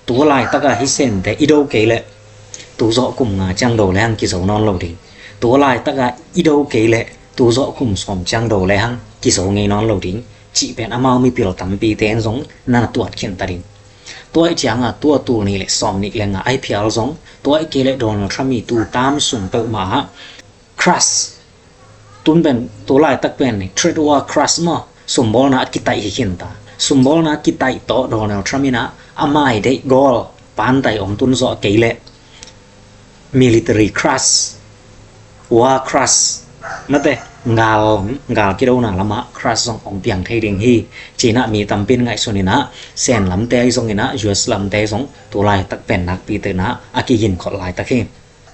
Tu laitaka hih Sente i do kei leh tu zawh kum nga ciang do le hang kizo nawn lo ding. Tu laitaka i do kei leh tu zawh kum sawm ciang do le hang kizo ngei nawn lo ding cih pen amau mipil tampite in zong na tuat khin ta ding. Tua i cianga tua tul nih le sawm nih le nga ahi phial zong, tua i kei le Donald Trump i tu tam sung peuhmah ah crush, tun pen tu laitak pen trade war crush maw, sumbawlna a kitaih hi khin ta. Sumbawlna a kitaih tawh Donald Trump inah a mai deih gawl pantai ong tun zawh kei leh military crush, war crush, mate, gal, gal kidona lama crush zong ong piang thei ding hi ci inah mi tampi in ngaihsun inah, Sen lamte ahi zong inah, U S lamte zong tu laitak pen nakpi te inah a kiginkhot laitak hi.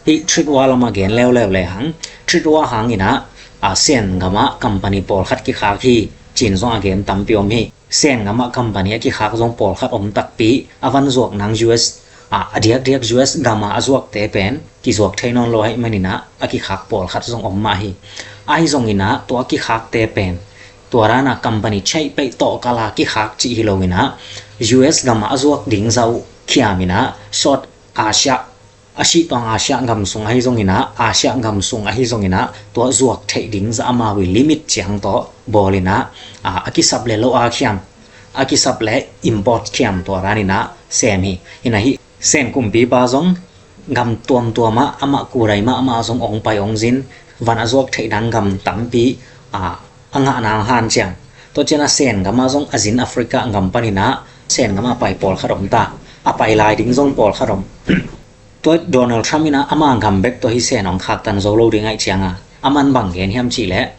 Hih trade war lama gen leuleu le hang, trade war hang inah, a, Sen gama company pawlkhat kikhak hi ci in zong a gen tampi om hi. Sen gama company a kikhak zong pawlkhat om takpi, a van zuak nang U S, a, a diakdiak U S gama a zuakte pen kizuak thei nawn lo ahih man inah a kikhak pawlkhat zong om mah hi. Ahi zong inah tua a kikhakte pen tua dana company chaih peih tawh kala kikhak cih hi lo inah, U S gama a zuak ding zah uh khiam inah South Asia, a sih tuang Asia gam sung ahi zong inah, Asia gam sung ahi zong inah tua zuak theih ding zah amau i limit ciang tawh bawl inah, a, a kisap le lo a khiam, a kisap le import khiam tua dan inah sem hi. Inah hih Sen kumpipa zong gam tuamtuamah amah kudai mahmah zong ong pai ong zin, van a zuak theih dang gam tampi, a, a ngah nang hanciam. Tua cianah Sen gamah zong a zin Africa gam paninah Sen gamah pai pawlkhat om ta, a pai lai ding zong pawlkhat om. Tua Donald Trump inah ama gam bek tawh hih Sen ong khaktan zo lo ding ahih cianga, aman bang gen hiam cihleh,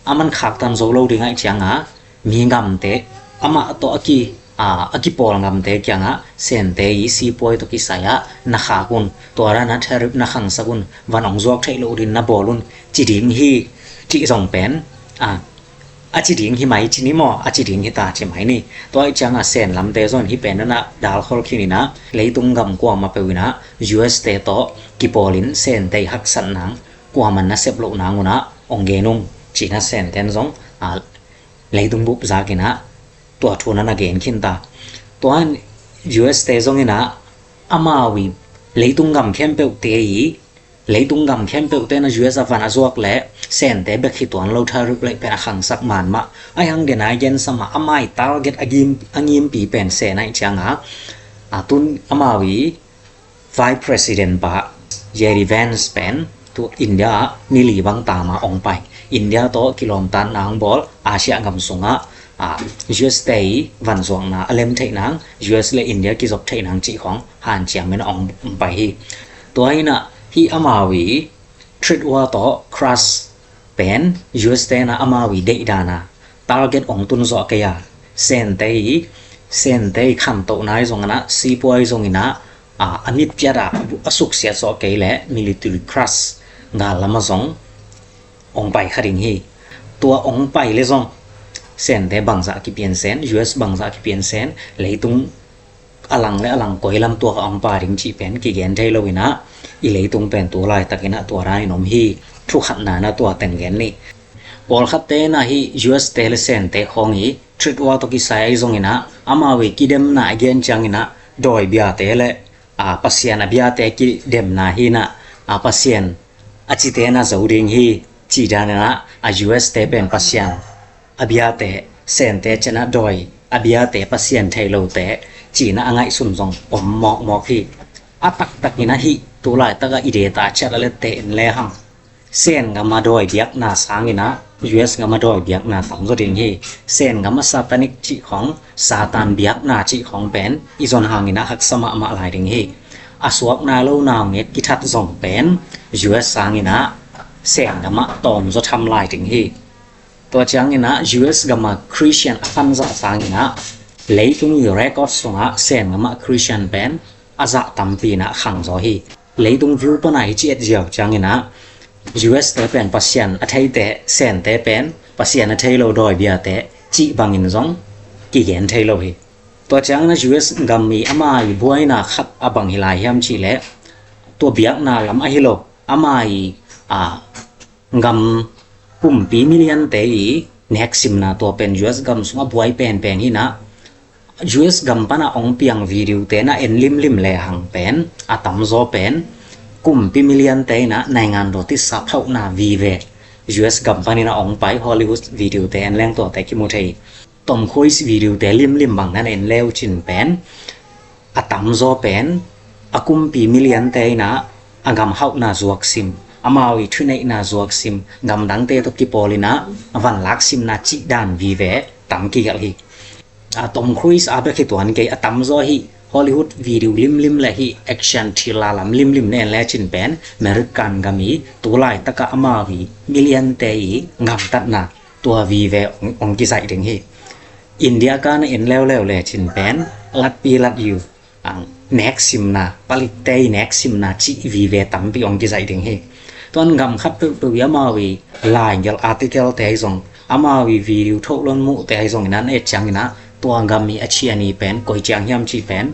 aman khaktan zo lo ding ahih cianga, mi gamte amah tawh a ki, a, a kipawl gamte kiangah Sente i sipuai tawh kisai-ah na khak un, tua dana tariff na khangsak un, van ong zuak theih loh ding na bawl un ci ding hi, cih zong pen, a, a ci ding hi mai ci ni maw, a ci ding hi ta ci mai ni. Tua ahih cianga Sen lamte zong hih pen nanah dalkhol khin inah leitung gam kuamah peuh inah U S te tawh kipawlin Sente i haksat nang kuaman na sep loh nang unah ong gen ung, ci inah Senten zong, a, leitung bup zak inah tua thu na na gen khin ta. Tua in U S te zong inah amau i leitung gam khempeuhte i, leitung gam khempeuhte na U S a van a zuak leh Sente bek hi tuan lo tariff leh pen a khangsak man mah. Ahi hang den a i gen sa mah, amai target a ngim, a ngimpi pen Sen ahih cianga, a, tun amau i Vice President pa J D Vance pen tu India ah ni li bang tama ong pai. India tawh kilawmtatna ong bawl, Asia gam sungah, a, U S te i vanzuakna a lem theih nang, U S le India kizop theih nang cih khawng hanciam in ong, ong pai hi. Tua inah hih amau i trade war tawh crush pen U S te na amau i deih dana target ong tun zawh kei a, Sente i, Sente i khantohna i zong inah, sipuai zong inah, a, a mitpiat a, a suksiat zawh kei leh military crush gal lama zong ong pai kha ding hi. Tua ong pai le zong Sente bangzah kipiansen, U S bangzah kipiansen, leitung a lang le a lang koi lam tuak a ong pai ding cih pen kigen thei lo inah, i leitung pen tu laitak inah tua dan in om hi. Thu khatna na tua teng gen ni. Pawlkhatte inah hih U S te le Sente khawng i trade war tawh kisai ahi zong inah, amau i kidemna a gen ciang inah dawi biate le a, Pasian a biate kidemna hi in ah, a, Pasian a cite na zo ding hi cih dan in ah, a, U S te pen Pasian a biate Sente ciang a dawi, a biate Pasian thei lote ci in ah a ngaihsun zong om mawkmawk hi. A taktak in ah hih tu laitak a i date a ciat a lette en le hang, Sen gam a dawi biakna sang in ah U S gam a dawi biakna tamzaw ding hi. Sen gam a satanic cih khawng, Satan biakna cih khawng pen i zon hang in ah haksa mahmah lai ding hi. A suak nai lo naungek kithat zong pen U S sang in ah Sen gam ah tawmzaw tham lai ding hi. Tua ciang in ah U S gam a Christian a khanzah sang in ah leitung i record sungah Sen gam ah Christian pen a zah tampi in ah khangzaw hi. Leitung view pan a i ci et ziau ciang in ah U S te pen Pasian a theite, Sente pen Pasian a thei lo dawi biate cih bangin zong kigen thei lo hi. Tua ciang in ah U S gam i ama i buaina khat a bang hi lai hiam cih leh, tua biakna lam ahi lo, ama i, a, gam kumpi million te i neksimna, tua pen U S gam sung a buai penpen hi in ah, U S gam pan a ong piang video te na en limlim le hang pen a tamzaw pen kumpi million te in ah naingan daw tisa phauhna vive U S gam pan in a ong pai Hollywood video te en leng tuate kimu thei. Tom Cruise video te limlim bang nan en le uh cin pen a tamzaw pen a kumpi million te in ah a gam hauhna zuak sim, amau i thuneihna zuak sim, gamdangte tawh kipawl in ah a van lak simna cih dan vive tam kigelh hi. A, Tom Cruise a bek hi tuan kei, a tamzaw hi Hollywood video limlim le hi action thriller lam limlim na en le cin pen American gam i tu laitak a amau i million te i gamtatna tua vive ong, ong kizaih ding hi. India ka na en leuleu le cin pen latpi lat yu, ang, neksimna, palitte i neksimna cih vive tampi ong kizaih ding hi. Tuan gam khat peuhpeuh i amau i laigelh article te ahi zong, amau i video thohlon muh te ahi zong in ah na et ciang in ah tua gam i a cian i pen koi ciang hiam cih pen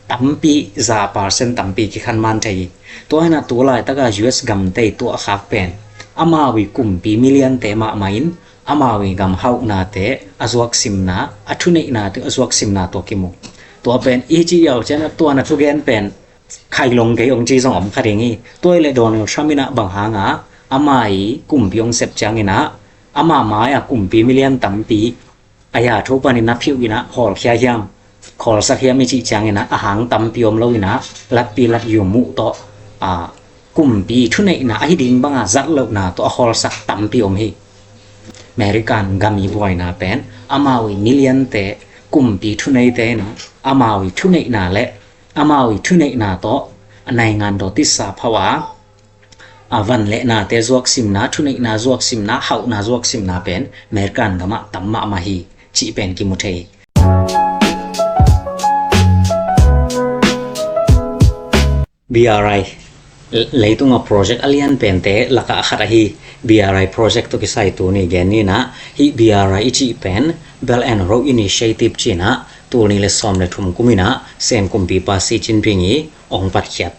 tampi, za percent tampi kikhan man thei hi. Tua hi in ah tu laitak a U S gam te i tuah khak pen amau i kumpi million te mahmah in amau i gam hauhnate a zuak simna, a thuneihnate a zuak simna tua kimu. Tua pen i ci yau cian a tua na thugen pen khailong kei ong ci zong om kha ding hi. Tua i le Donald Trump in ah bang hang a ama i kumpi ong sep ciang in ah ama mai a kumpi million tampi a ya tho panin a phiuh in ah hawlkhia hiam, khawlsak hiam i cih ciang in ah a hang tampi om lo in ah latpi lat yu muh tawh, a, kumpi thuneihna ahi ding banga zat lohna tawh a khawlsak tampi om hi. American gam i buaina pen amau i million te kumpi thuneite in ah amau i thuneihna le amau i thuneihna tawh a naingan daw tisa phauh a, a van le nate zuak simna, thuneihna zuak simna, hauhna zuak simna pen American gam ah tam mahmah hi cih pen kimu thei hi. B R I, leitung a project a lian pente lak ah a khat ahi B R I project tawh kisai tuni gen ni in ah, hih B R I i cih pen Belt and Road Initiative ci in ah tul nih le sawm le thum kum in ah Sen kumpipa Xi Jinping i ong patkhiat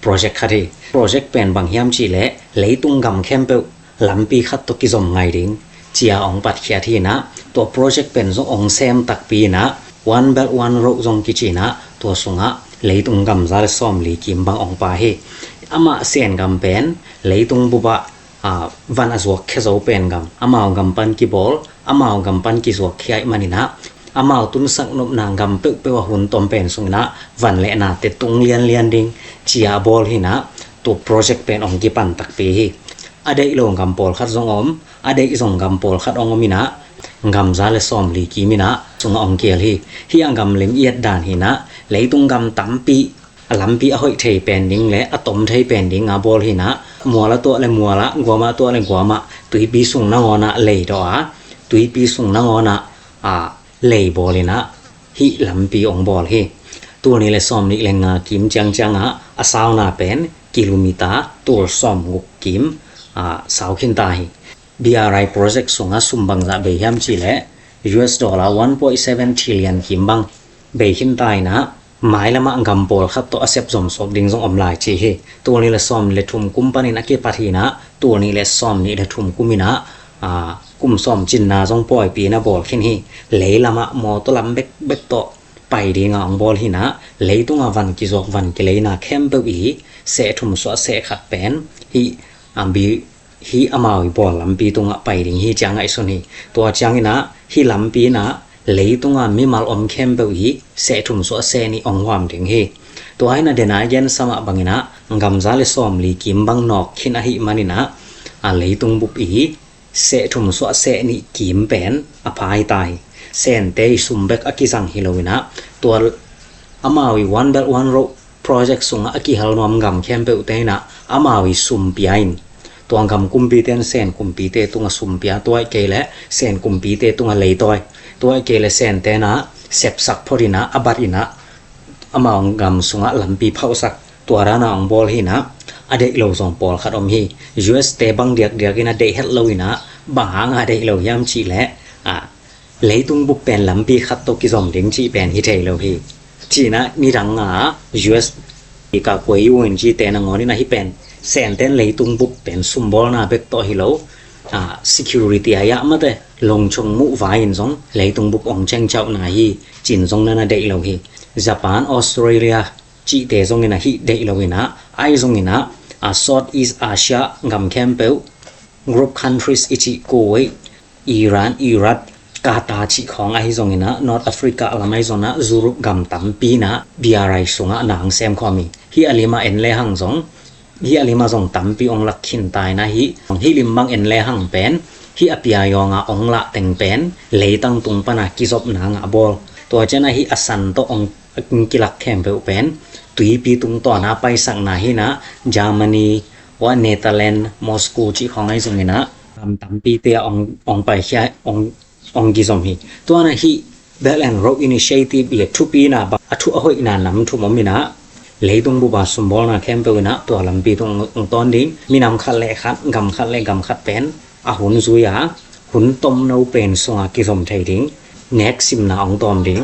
project khat hi. Project pen bang hiam cih leh leitung gam khempeuh lampi khat tawh kizom ngai ding ci a ong patkhiat hi in ah, tua project pen zong ong sem takpi in ah One Belt One Road zong kici in ah tua sungah leitung gam za le sawmli kim bang ong pia hi. Amah Sen gam pen leitung bup ah, a, van a zuak khia zo pen gam, amau gam pan kibawl, amau gam pan kizuak khia ahih man in ah amau tunsak nopna gam peuhpeuh a hun tom pen sung in ah van le nate tung lianlian ding ci a bawl hi in ah tua project pen ong kipan takpi hi. A deih lo gam pawlkhat zong om, a deih zong gam pawlkhat ong om in ah gam za le sawmli kim in ah sungah ong kial hi. Hih a gam lim i et dan hi in ah leitung gam tampi a lampi a hoih thei pen ding le a tom thei pen ding a bawl hi in ah mual a tuah le mual ah, guam a tuah le guam ah tuipi sung nangawn ah lei dawh a, tuipi sung nangawn ah, a, lei bawl in ah hih lampi ong bawl hi. Tul nih le sawmnih le nga kim ciangciang ah a sauna pen kilometer tul sawmguk kim, a, sau khin ta hi. B R I project sungah sum bangzah bei hiam cih leh U S dollar one point seven trillion kim bang bei khin ta in ah mailam ah gam pawlkhat tawh a sep zomsawp ding zong om lai ci hi. Tul nih le sawm le thum kum panin a kipat hi in ah tul nih le sawmnih le thum kum in ah, a, kum sawm cinna zong pawipi in a bawl khin hi. Leilam ah mawtaw lam bekbek tawh pai dinga hong bawl hi-in ah, leitunga van kizuak van kileina khempeuh i seh thum suah seh khat pen hih, a, bi, hih amau i bawl lampi tungah pai ding hi ci-a ngaihsun hi. Tua ciangin ah hih lampi in ah leitunga mimal om khempeuh i seh thum suah seh nih hong huam ding hi. Tua hi-in ah dena i gensa mah bangin ah gam za le sawmli kim bang nawk khin ahih manin ah, a, leitung bup i seh thum suah seh nih kim pen a pha hi ta hi. Sente i sum bek a kizang hi loin ah, tua amau i One Belt One Road project sungah a kihel nuam gam khempeuhte in ah amau i sum pia in, tua gam kumpite in Sen kumpite tungah sum pia, tua ahih kei leh Sen kumpite tungah leitawi, tua ahih kei leh Sente in ah sepsak phot in ah, a bat in ah amau gam sungah lampi phauhsak, tua dana hong bawl hi-in ah, a deih lo zong pawlkhat om hi. U S te bang diakdiak in a deih het lo in ah, bang hanga deih lo hiam cih leh, a, leitung bup pen lampi khat tawh kizom ding cih pen hi thei lo hi. Ci-in ah nidanga U S i ka kuai U N G te nangawn in ah hih pen Sente in leitung bup pen sumbawlna bek tawh hi lo, a, security a yah mate longchong muh vai-in zong leitung bup hong cengcauhna hi ci-in zong na na deih lo hi. Japan, Australia cihte zongin ah hih deih loin ah, ahi zongin ah, a, South East Asia gam khempeuh, Gulf countries i cih Kuwait, Iran, Iraq, Qatar cih khawng ahi zongin ah, North Africa lam ahi zongin ah, Europe gam tampi in ah B R I sungah na hong sem khawm hi. Hih a limah en lehang zong, hih a limah zong tampi hong lak khin ta in ah, hih, hih lim bang en lehang pen hih a piayawnga hong lah teng pen leitang tung pana kizopna ngah bawl. Tua ciangin ah hih a san tawh hong kilak khempeuh pen tuipi tungtawna paisakna hi-in ah, Germany, wa Netherlands, Moscow cih khawng ahi zongin ah gam tampite ah hong, hong paikhia, hong, hong kizom hi. Tua in ah hih Belt and Road Initiative i a thupina bang, a thu a hoihna nam thum om in ah, leitung bupa sumbawlna khempeuh in ah tua lampi tung hong tawn ding, minam khat le khat, gam khat le gam khat pen a hun zui a, hun tomno pen sunga kizom thei ding, nek simna hong tawm ding.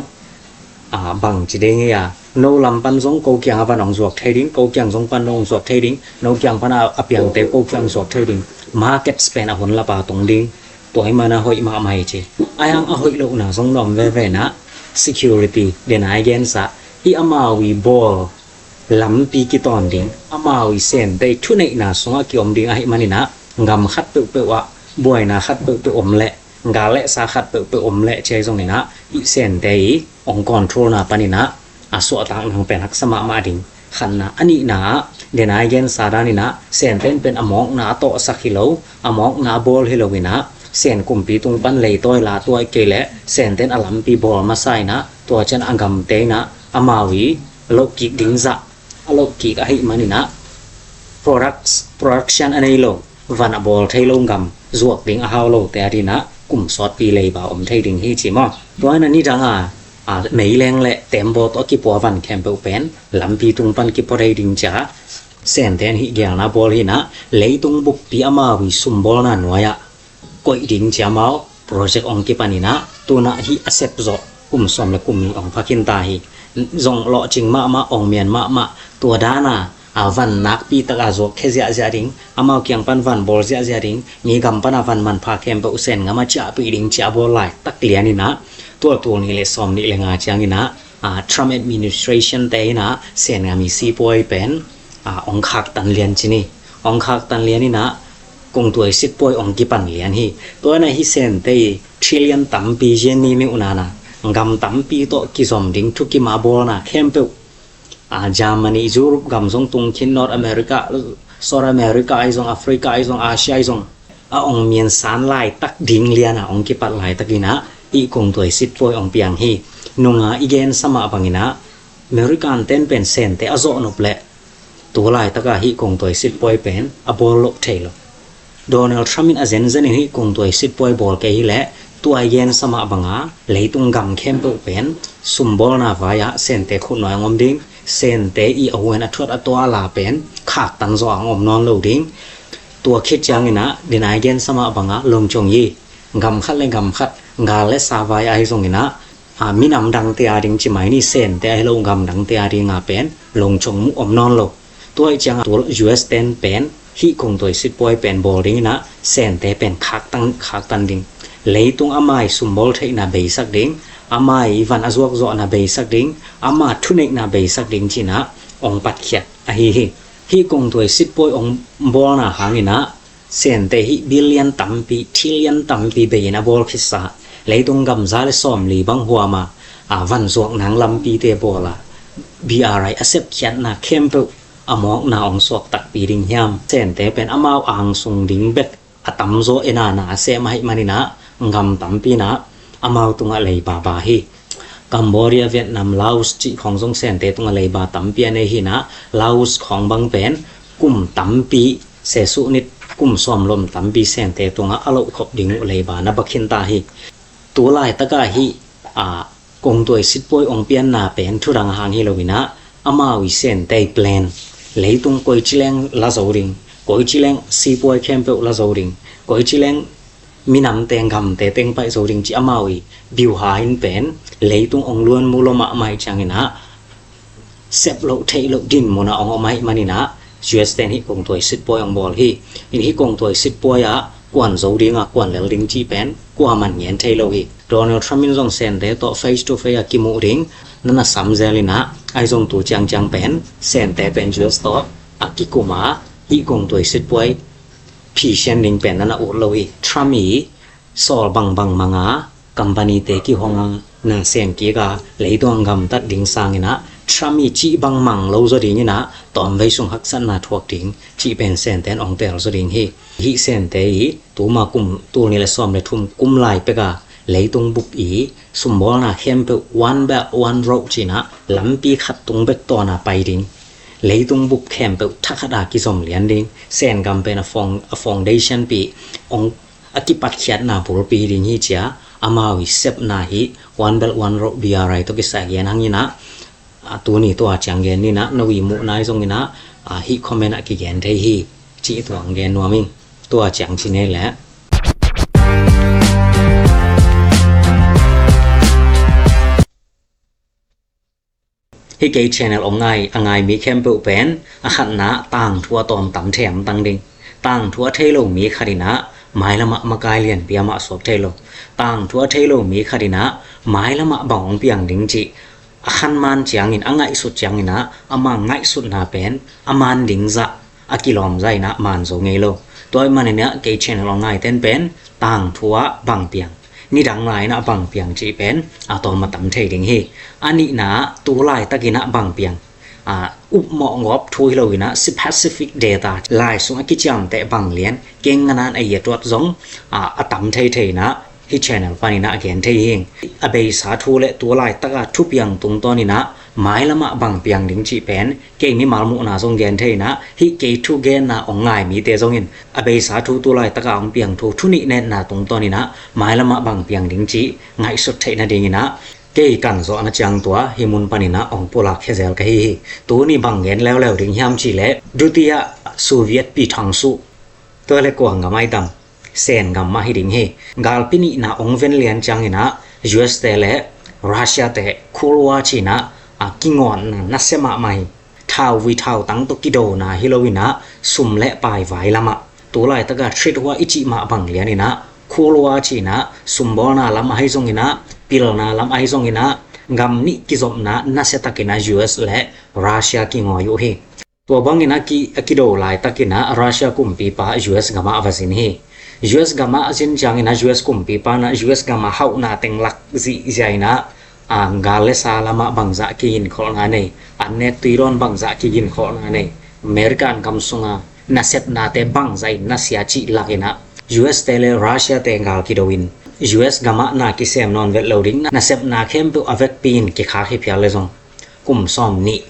A, bang ci ding hi a, no lam pan zong ko kiangah van hong zuak thei ding, ko kiang zong pan no hong zuak thei ding, no kiang pan a, a piangte ko kiang zuak thei ding. Markets pen a hun lapa tung ding. Tua ahih manin a hoih mahmah hi ci. Ahi hang a hoih lohna zong na om veve in ah, security, dena i gensa, hih amau i bawl lampi kitawn ding, amau i Sente i thuneihna sungah kiom ding ahih manin ah, gam khat peuhpeuh ah buaina khat peuhpeuh om leh, gal le sa khat peuhpeuh om leh ci ahi zongin ah, hih Sente i hong controlna panin ah a suahtak nang pen haksa mahmah ding. Khatna, a nihna ah, dena i gensa danin ah, Sente in pen a mawkna a tawhsak hi lo, a mawkna a bawl hi loin ah, Sen kumpi tung pan leitawi la, tua ahih kei leh Sente in a lampi bawl masa in ah, tua ciang a gamte in ah amau i lohkik ding zah a lohkik ahih manin ah, products, production a nei lo, van a bawl thei lo gam, zuak ding a hau lote adingin ah kum sawtpi leiba om thei ding hi ci maw. Tua in ah nidanga, a, meileng le tembaw tawh a kipua van khempeuh pen lampi tung pan kipua thei ding ci-a, Sente in hih geelna bawl hi-in ah, leitung buppi amau i sumbawlna nuai-ah koih ding ci-a amau project hong kipan in ah, tu-in ah hih a sep zawh kum sawm le kum nih hong pha khin ta hi. Zong lawhcing mahmah, hong mian mahmah, tua dana, a, van nakpi taka zuak khia ziahziah ding, amau kiang pan van bawl ziahziah ding, mi gam pana van manpha khempeuh Sen gam ah ciahpih ding ci-a bawl laitak lian in ah, tua tul nih le sawm nih le nga ciangin ah, a, Trump administration te in ah Sen gam i sipuai pen, a, hong khaktan lian ci ni. Hong khaktan lian in ah, kungtuai sitpuai hong kipan lian hi. Tua in ah hih Sente i trillion tampi yen ni mi uh nana, gam tampi tawh kizom ding thukima bawlna khempeuh, a, Germany, Europe gam zong tung khin, North America, South America ahi zong, Africa ahi zong, Asia ahi zong, a hong miansan laitak ding liana hong kipat laitakin ah, hih kungtuai sitpuai hong piang hi. Nunga i gensa mah bangin ah, American ten pen Sente a zawh nop leh, tu laitaka hih kungtuai sitpuai pen a bawl loh thei lo. Donald Trump in a zenzen in hih kungtuai sitpuai bawl kei hileh, tua i gensa mah banga leitung gam khempeuh pen sumbawlna vai-ah Sente khutnuai hong om ding, Sente i a huan a thuat a tua a la pen khaktan zawh hong om nawn lo ding. Tua khit ciangin ah, dena i gensa mah banga longcong i, gam khat le gam khat, gal le sa vai ahi zongin ah, a, minam dangte ading ci mai ni, Sente ahi lo gam dangte adinga pen longcong muh om nawn lo. Tua ahih cianga tua U S ten pen hih kungtuai sitpuai pen bawl dingin ah Sente pen khaktan, khaktan ding. Leitung ama i sumbawl theihna beisak ding, ama i van a zuakzawhna beisak ding, ama thuneihna beisak ding ci-in ah hong patkhiat ahi hi. Hih kongtuai sitpuai hong bawlna hangin ah Sente hih billion tampi, trillion tampi bei-in a bawl khitsa, leitung gam za le sawmli bang huam a, a van zuak nang lampite bawl a, B R I a sepkhiatna khempeuh a mawkna hong suak takpi ding hiam? Sente pen amau angsung ding bek a tamzaw en a na a sem ahih manin ah gam tampi in ah amau tungah leiba ba hi. Cambodia, Vietnam, Laos cih khawng zong Sente tungah leiba tampi a nei hi in ah, Laos khawng bang pen kum tampi, sesuh nit kum sawm lom tampi Sente tungah a loh khop ding uh leiba na ba khin ta hi. Tu laitakah hih, a, kongtuai sitpuai hong pianna pen thudang hang hi lo in ah, amau i Sente plan, leitung koici leng la zo ding, koici leng sipuai khempeuh la zo ding, koici leng minamte, gamte teng paih zo ding cih amau i biuha in pen leitung hong luan mu lo mahmah ahih ciangin ah, sep loh theih loh dinmun ah hong om ahih manin ah, U S ten hih kongtuai sitpuai hong bawl hi. In hih kongtuai sitpuai ah kuan zo ding a, kuan lel ding cih pen kuaman ngen thei lo hi. Donald Trump in zong Sente tawh face to face a kimuh ding na na sam zel in ah, ahi zong tu ciangciang pen Sente pen U S tawh a kikum a, hih kongtuai sitpuai phisian ding pen na na ut lo hi. Trump i sawl bangbang mang a, company te kihong a, na sem kik a, leitung gamtat ding sangin ah, Trump i cih bang mang lo zaw dingin ah, tawmvei sung haksatna thuak ding cih pen Sente in hong teel zaw ding hi. Hih Sente i tuma kum tul nih le sawm le thum kum lai pek a, leitung bup i sumbawlna khempeuh One Belt One Road ci-in ah, lampi khat tung bek tawn a pai ding, leitung bup khempeuh thakhat a kizom lian ding, Sen gam pen a foun-, a foundation pi, hong a kipatkhiatna bulpi ding hi ci-a, amau i sepna hih One Belt One Road, B R I tawh kisai gen hangin ah, a, tuni tua ciang gen ni in ah, no i muhna i zongin ah, a, hih comment ah kigen thei hi, cih tua hong gen nuam ing. Tua ciang ci ni leh. Hih kei channel hong ngai, a ngai mi khempeuh pen, a khatna tangthu a tawm tam thei a tang ding. Tangthu a thei lo mi khat in ah, mailam ah makai lianpi amah suak thei lo. Tangthu a thei lo mi khat in ah, mailam ah bang hong piang ding cih a khan man ciangin, a ngaihsut ciangin ah, ama ngaihsutna pen a man ding zah a kilawm zah in ah man zo ngei lo. Tua ahih manin ah kei channel hong ngaite'n pen tangthu ah bang piang, nidang lai in ah bang piang cih pen a tawm a tam thei ding hi. A nihna ah tu laitakin ah bang piang, a, upmawh gawp thu hi lo in ah specific data lai sung a kiciamteh bang lian keng nganan a i a tuat zong, a, a tam thei thei in ah hih channel panin ah gen thei hi. A beisa thu le tu laitak a thupiang tungtawn in ah mailam ah bang piang ding cih pen kei mimal muhna zong gen thei in ah, hih kei thugenna hong ngai mite zongin a beisa thu tu laitak a hong piang thu, thu nih netna tungtawn in ah mailam ah bang piang ding cih ngaihsut theih nadingin ah kei kan zawhna ciang tua hih mun panin ah hong pulak khia zel ka hi hi. Tuni bang gen leuleu ding hiam cih leh, dutia Soviet pi thang suh, tua leh kua gam ai tam, Sen gam mah hi ding hi. Galpi nihna hong ven lian ciangin ah U S te le Russia te Cold War ci-in ah, a, kingawnna nasia mahmah hi. Thauvui thautang tawh kidona hi lo in ah, sum le pai vai lam ah, tu laitak a trade war i cih mah bang lian in ah, Cold War ci-in ah, sumbawlna lam ahi zongin ah, pilna lam ahi zongin ah, gam nih kizopna nasia takin ah U S le Russia kingawi uh hi. Tua bangin a ki, a kido laitakin ah Russia kumpipa U S gam ah va zin hi. U S gam ah a zin ciangin ah U S kumpipa in ah U S gam a hauhna teng lak zihziah in ah, a, gal le sa lam ah bangzah kiginkholhna nei, an ne tuidawn bangzah kiginkholhna nei, American gam sung a nasepnate bangzah in nasia cih lak in ah U S te le Russia te gal kido in, U S gam ah na kisem nawn vet lo ding, nasepna khempeuh a vekpi in kikhak hi phial le zong, kum sawmnih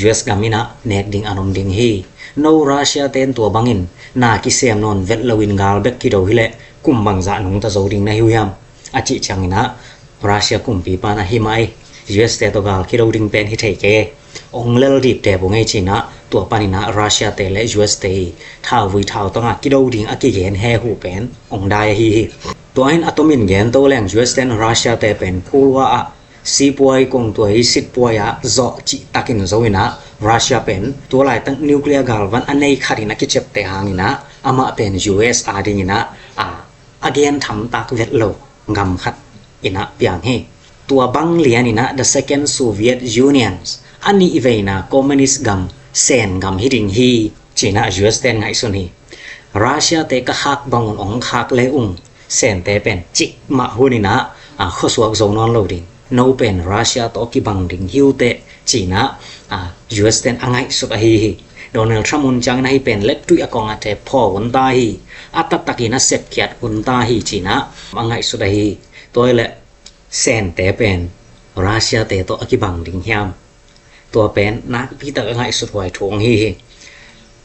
U S gam in ah nek ding an om ding hi. No Russia te'n tua bangin na kisem nawn vet lo in gal bek kido hi leh kum bangzah nungta zo ding na hi uh hiam, a cih ciangin ah Russia kumpipa in ah hi mah ei, U S te tawh gal kido ding pen hi thei kei, hong lel dipte bu ngei ci-in ah, tua panin ah Russia te le U S te i thauvui thautang a kido ding a kigen he huh pen hong dai ahi hi. Tua in a tomin gen to leng U S te'n Russia te pen Cold War ah sipuai kongtuai sitpuai ah zawh cih takin zo in ah, Russia pen tu laitak nuclear galvan a nei khat in a kiciapteh hangin ah, amah pen U S a dingin ah, a, a gen thamtak vet lo gam khat in ah piang hi. Tua bang lian in ah the Second Soviet Union, a nih veina communist gam, Sen gam hi ding hi, ci-in ah U S ten ngaihsun hi. Russia te ka khak bangun ong khak le ung, Sente pen cikmah hun in ah, a, khuasuak zo nawn lo ding. No pen Russia tawh kibang ding hi uh teh, ci-in ah, a, U S ten a ngaihsut ahi hi. Donald Trump hun ciangin ahi pen leptuih a kong a te phaw hun ta hi. A taktakin a sepkhiat hun ta hi, ci-in ah a ngaihsut ahi hi. Tua hi leh Sente pen Russia te tawh a kibang ding hiam? Tua pen nakpi tak a ngaihsut huai thu ong hi hi.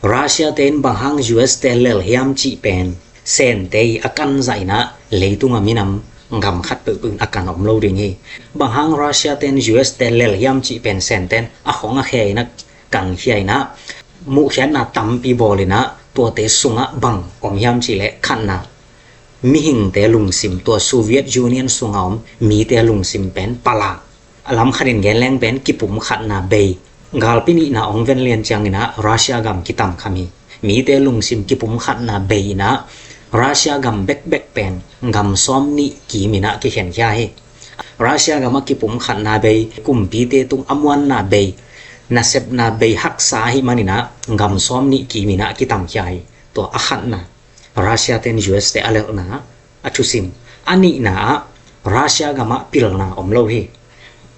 Russia te in bang hang U S te lel hiam cih pen Sente i a kan zah in ah leitung a minam gam khat peuhpeuh in a kan om lo ding hi. Bang hang Russia te in U S te lel hiam cih pen Sente in a hong a khia in ah, kan khia in ah, muhkhiatna tampi bawl in ah, tuate sungah bang om hiam cih leh khatna, mihingte lungsim, tua Soviet Union sungah om mite lungsim pen pala. A lam khatin gen leng pen kipumkhatna bei. Galpi nihna ong ven lian ciangin ah Russia gam kitamkham hi. Mite lungsim kipumkhatna bei in ah Russia gam bekbek pen gam sawm nih kim in ah kikhenkhia hi. Russia gam a kipumkhatna bei, kumpite tung a muanna bei, nasepna bei haksa ahih manin ah gam sawm nih kim in ah kitamkhia hi. Tua a khatna, Russia ten U S te a lelhna a thusim. A nihna ah Russia gam ah pilna om lo hi.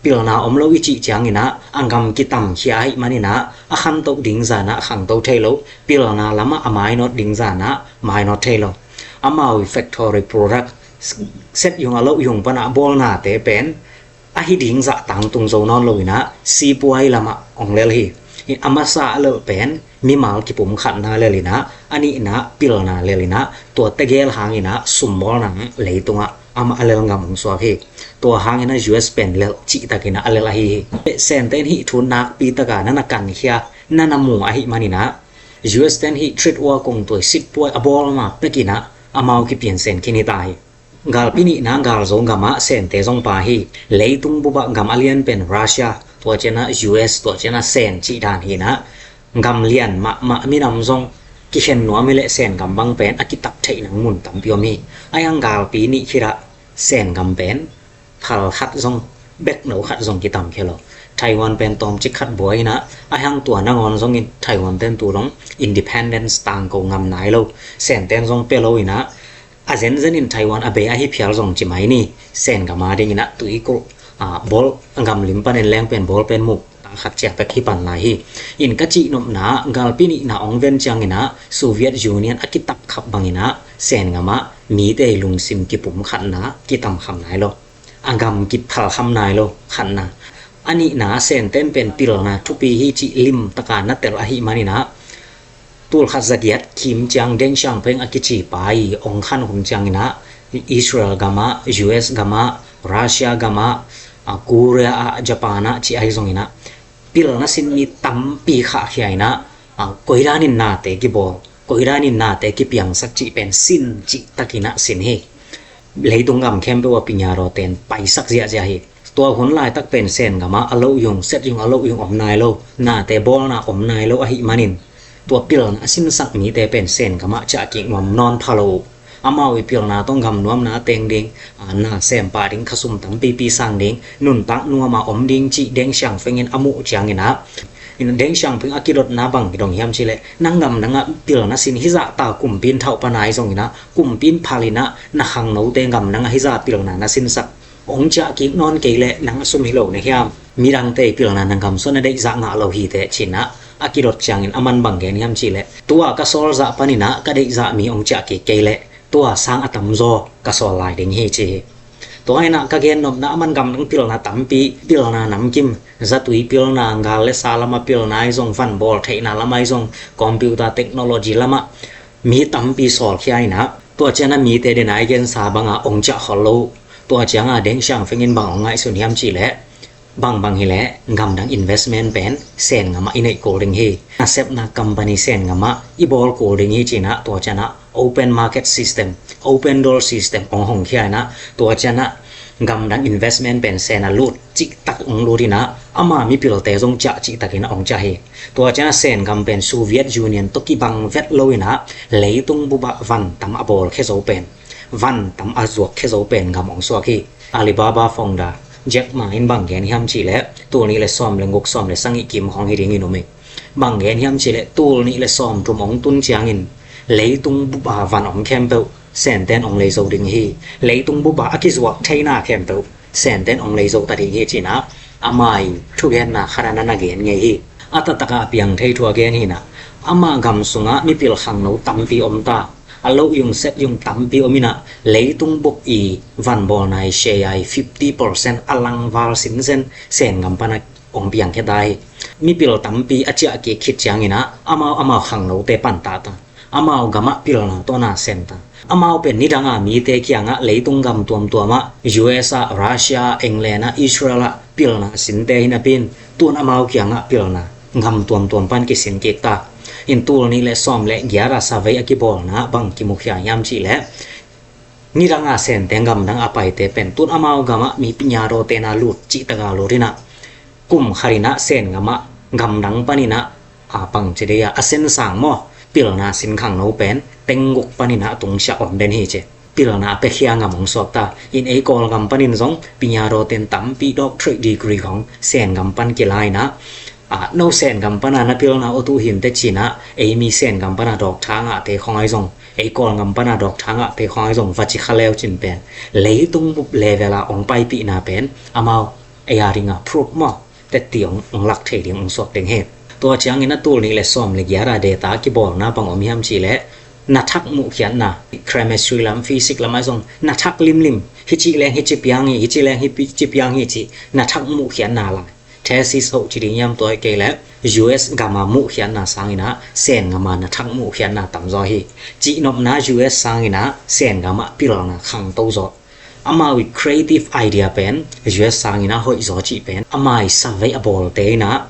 Pilna om lo i cih ciangin ah a gam kitamkhia ahih manin ah a khantoh ding zan ah khangto thei lo, pilna lamah a mainawt ding zan ah mainawt thei lo. Amau i factory product, set yung a loh yung pan a bawlnate pen ahi ding zah tangtung zo nawn lo in ah sipuai lamah ong lel hi. A masa a lelh pen mimal kipumkhatna lel in ah, a nihna pilna lel in ah, tua tegel hangin ah sumbawlna leitungah amah a lel ngam ong suak hi. Tua hangin ah U S pen lelh cihtakin ah a lel ahi hi. Sente in hih thu nakpi taka na na kankhia, na na mu ahih manin ah U S ten hih trade war kong tuai sitpuai a bawl ma pekin ah amau kipiansen khin hi ta hi. Galpi nihna gal zo gam ah Sente zong pha hi. Leitung bup ah gam a lian pen Russia, tua ciang ah U S, tua ciang ah Sen cih dan hi in ah, gam lian mahmah minam zong kikhen nuam hi leh Sen gam bang pen a kitap theih nang mun tampi om hi. Ahi hang galpi nih khit ah Sen gam pen phal khat zong, bekno khat zong kitamkhia lo. Taiwan pen tawmcik khat buai in ah, ahi hang tua nangawn zongin Taiwan ten tu dong independence tangko ngam nai lo. Sente in zong pia lo in ah, a zenzen in Taiwan a bei ahi phial zong ci mai ni. Sen gam a dingin ah tui kulh, a, bawl, gam lim panin leng pen bawl pen muk ta khat ciah pek hi pan lai hi. In ka cih nopna ah, galpi nihna ong ven ciangin ah Soviet Union a kitapkhap bangin ah Sen gam ah mite lungsim kipumkhatna kitamkham nai lo. A gam kiphalkham nai lo, khatna. A nihna, Sente in pen pilna thupi hi cih lim taka na tel ahih manin ah, tul khat za giat kim ciang Deng Xiaoping a kici pa i ong khan hun ciangin ah, Israel gam ah, U S gam ah, Russia gam ah, a, Korea ah, Japan ah cih ahi zongin ah, pilna sin mi tampi khahkhia in ah, a, koi danin nate kibawl, koi danin nate kipiangsak cih pen sin cihtakin ah sin hi. Leitung gam khempeuh ah pinya rawten paisak ziahziah hi. Tua hun laitak pen Sen gam ah a loh yung, set yung a loh yung om nai lo, nate bawlna om nai lo ahih manin, tua pilna a sinsak mite pen Sen gam ah ciah kik nuam nawn pha lo uh. Amau i pilna tawh gam nuamna a teng ding, a, na sem pah ding, khasum tampipi sang ding, nuntak nuam a om ding cih Deng Xiaoping in a muh ciangin ah, in Deng Xiaoping a kidotna bang kidong hiam cih leh, nang gam nang ah pilna sin hizah ta kumpi in thauh pa nai zongin ah, kumpi in phal in ah, na khangnote gam nang ah hizah pilna na sinsak, ong ciah kik nawn kei leh nang a sum hi lo na hiam? Midangte i pilna na gam sung na deihzah ngah lo hi teh, ci-in ah a kidot ciangin aman bang gen hiam cih leh, tua ka sawl zah panin ah ka deihzah mi ong ciah kik kei leh, tua sang a tamzaw ka sawl lai ding hi, ci hi. Tua hi in ah ka gen nopna, aman gam dang pilna tampi, pilna namkim, zatui pilna, gal le sa lam ah pilna ahi zong, van bawl theihna lam ahi zong, computer technology lam ah mi tampi sawlkhia in ah, tua ciang ah mite den a i gensa bang a ong ciah khol lo. Tua ciang ah Deng Xiaoping in bang ong ngaihsun hiam cih leh, bangbang hi leh gam dang investment pen Sen gam ah i neih kul ding hi. Nasepna company Sen gam ah i bawl kul ding hi, ci-in ah, tua ciang ah open market system, open door system ong hong khia in ah, tua ciang ah gam dang investment pen Sen ah lut cihtak ong lut in ah, ama mipilte zong ciah cihtakin ah ong ciah hi. Tua ciang ah Sen gam pen Soviet Union tawh kibang vet lo in ah, leitung bup ah van tam a bawlkhia zo pen van tam a zuak khia zo pen gam hong suak hi. Alibaba founder Jack Ma in bang gen hiam cih leh, tul nih le sawm le guk, sawm le sagih kim khawng hi dingin um hi. Bang gen hiam cih leh, tul nih le sawm thum hong tun ciangin leitung bup a van om khempeuh Sente in hong lei zo ding hi. Leitung bup a a kizuak theina khempeuh Sente in hong lei zo ta ding hi, ci-in ah ama i thugenna khat ah na na gen ngei hi. A taktak a piang thei thu a gen hi-in ah, ama gam sungah mipil khangno tampi om ta, a lo yung set yung tampi om in ah, leitung bup i van bawlna i share i fifty percent a langval sinsen Sen gam pan a hong piang khia ta hi. Mipil tampi a ciah kik khit ciangin ah, amau amau khangnote pan ta ta, amau gamah pilna tawh na sem ta. Amau pen nidang a mite kiangah, leitung gam tuamtuam ah, U S ah, Russia ah, England ah, Israel ah pilna sinte hi napi-in, tu-in amau kiangah pilna gam tuamtuam pan kisin kik ta. In tul nih le sawm le giat a survey a kibawlna bang kimukhia hiam cih leh, nidang a Sente gamdang a paite pen tu-in amau gamah mi pinyadawte na lut cih tak a lut in ah, kum khat in ah Sen gamah, gamdang panin ah, a pang ci dei a, a sen sang maw, pilna sin khangno pen teng guk panin ah tungsiah om den hi ci. Pilna a piakhia gam hong suak ta. In ei Kawlgam panin zong pinyadawte in tampi doctorate degree khawng Sen gam pan kila in ah, a, no Sen gam pan a na pilna aw tu hi inteh, ci-in ah ei mi Sen gam pan a doctor ngahte khawng ahi zong, ei Kawlgam pan a doctor ngahte khawng ahi zong va ci kha leu cin pen, leitung bup level a hong paipihna pen amau ei a ding a proof maw, tetti hong, hong lak thei ding, hong suak ding hi. Tua ciangin a tul nih le sawm le giat a data kibawlna bang om hiam cih leh, na thak muhkhiatna, chemistry lam, physics lam ahi zong, na thak limlim, hih ci leng hih ci piang hi, hih ci leng hih ci piang hi cih na thak muhkhiatna lam, thesis hoh ci ding hiam, tua hi kei leh U S gam a muhkhiatna sangin ah Sen gam a na thak muhkhiatna tamzaw hi. Cihnopna U S sangin ah Sen gam ah pilna khangto zaw. Amau i creative idea pen U S sangin ah hoih zaw cih pen ama i survey a bawlte in ah,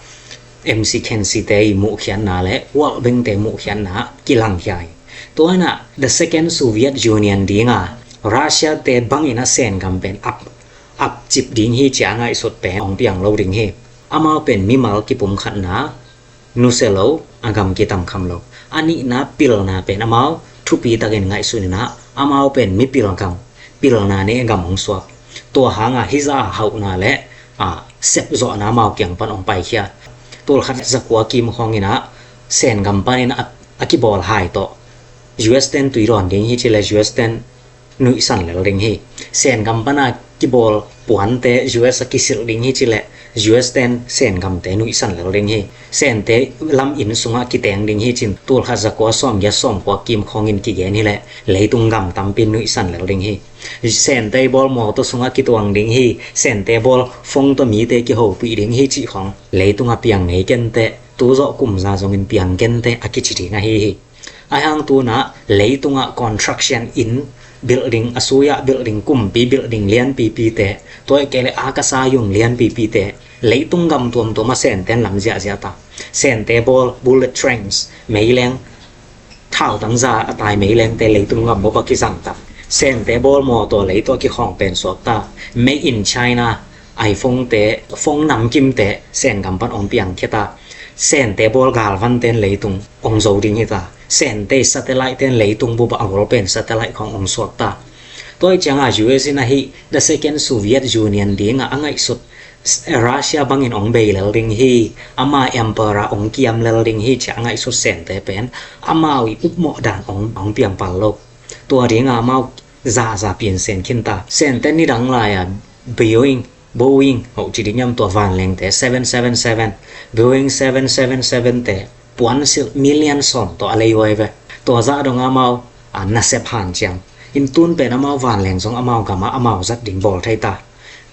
M C Kinsey te i muhkhiatna le World Bank te muhkhiatna ah kilangkhia hi. Tua in ah the second Soviet Union ding a, Russia te bangin ah Sen gam pen ap, ap cip ding hi ci-a ngaihsut pen hong piang lo ding hi. Amau pen mimal kipumkhatna nusia lo, a gam kitamkham lo. A nihna pilna pen amau thupi takin ngaihsun in ah, amau pen mipil gam, pilna ne gam hong suak. Tua hang a hih zah a hauhna le, a, sepzawhna amau kiang pan hong paikhia. Tul khat za kua kim khawng in ah Sen gam panin a, a kibawl hai tawh U S ten tui dawn ding hi ci leh U S ten nuihsan lel ding hi. Sen gam pan a kibawl puante U S a kisilh ding hi ci leh U S ten Sen gamte nuihsan lel ding hi. Sente lam inn sungah kiteng ding hi ci-in tul khat za kua sawm giat sawm kua kim khawngin kigen hi leh leitung gam tampi nuihsan lel ding hi. Sente bawl mawtaw sungah kituang ding hi. Sente bawl phone tawh mite kihopih ding hi cih khawng leitung a piang ngei kenteh, tu zawh kum za zongin piang kenteh a kici ding ahi hi. Ahi hang tu-in ah leitungah construction in building, a sui-ah building, kumpi building lianpipite, tua hi kei leh akasa yung lianpipite, leitung gam tuamtuam ah Sente in lam ziahziah ta. Sente bawl bullet trains, meileng, thautang za a tai meilengte leitung gam bup ah kizang ta. Sente bawl mawtaw leitung ah kikhawng pen suak ta. Made in China, iPhone te, phone namkimte Sen gam pan hong piang khia ta. Sente bawl galvante in leitung hong zo ding hi ta. Sente satellite te in leitung bup ah a gol pen satellite khawng hong suak ta. Tua hi ciangah U S in ahi the second Soviet Union dingah a ngaihsut, Russia bangin hong bei lel ding hi, ama emperor hong kiam lel ding hi ci-a a ngaihsut Sente pen amau i upmawh dan hong, hong piang pal lo. Tua dingah amau za za piansen khin ta. Sente nidang lai-a Boeing, Boeing, hoh ci ding hiam, tua vanlengte seven seven seven, Boeing seven seven seven te puansilh million sawm tawh a lei huai ve. Tua zah dong amau, a, nasep hanciam. In tun pen amau vanleng zong amau gamah amau zat ding bawl thei ta.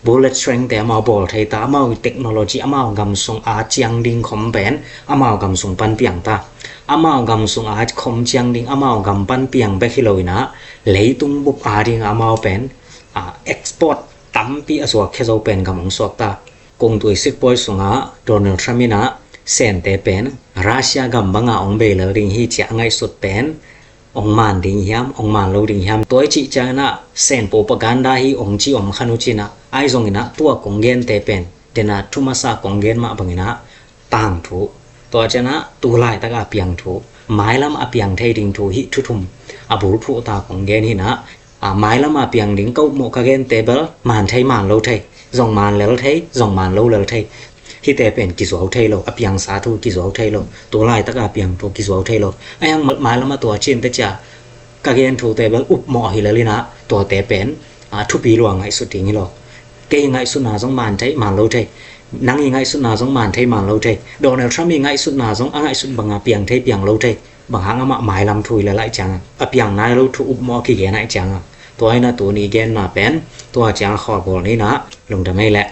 Bullet train te amau bawl thei ta. Amau i technology amau gam sung a ciang ding khom pen amau gam sung pan piang ta. Amau gam sung a khom ciang ding amau gam pan piang bek hi lo in ah, leitung bup a ding amau pen, a, export tampi a zuak khia zo pen gam hong suak ta. Kungtui sikpawi sungah Donald Trump in ah Sente pen Russia gam banga hong bei lel ding hi ci-a a ngaihsut pen hong man ding hiam, hong man lo ding hiam, tua i cih ciangin ah Sen propaganda hi hong ci om kha nu cin ah, ahi zongin ah tua kong gente pen, dena thu masa kong gen mah bangin ah tangthu, tua ciangah tu laitak a piang thu, mailam a piang thei ding thu, hih thu thum a bulphuh ta kong gen hi in ah, A, mailam a piang ding ka upmawh ka gente bel man thei man lo thei, zong man lel thei, zong man lo lel thei. Hihte pen kizuau thei lo, a piangsa thu kizuau thei lo, tu laitak a piang thu kizuau thei lo. Ahi hang mailam a tua cinte cia ka gen thute bel upmawh hi lel in ah, tuate pen, a, thupi lua ngaihsut ding hi lo. Kei ngaihsutna zong man thei man lo thei, nang i ngaihsutna zong man thei man lo thei, Donald Trump i ngaihsutna zong a ngaihsut banga piang thei piang lo thei. Bang hang amah mailam thu i le laih cianga, a piang nai lo thu upmawh a kigen aih cianga, tua ina tuni genna pen tua cianga khawlbawl ni ina, lungdam ei leh.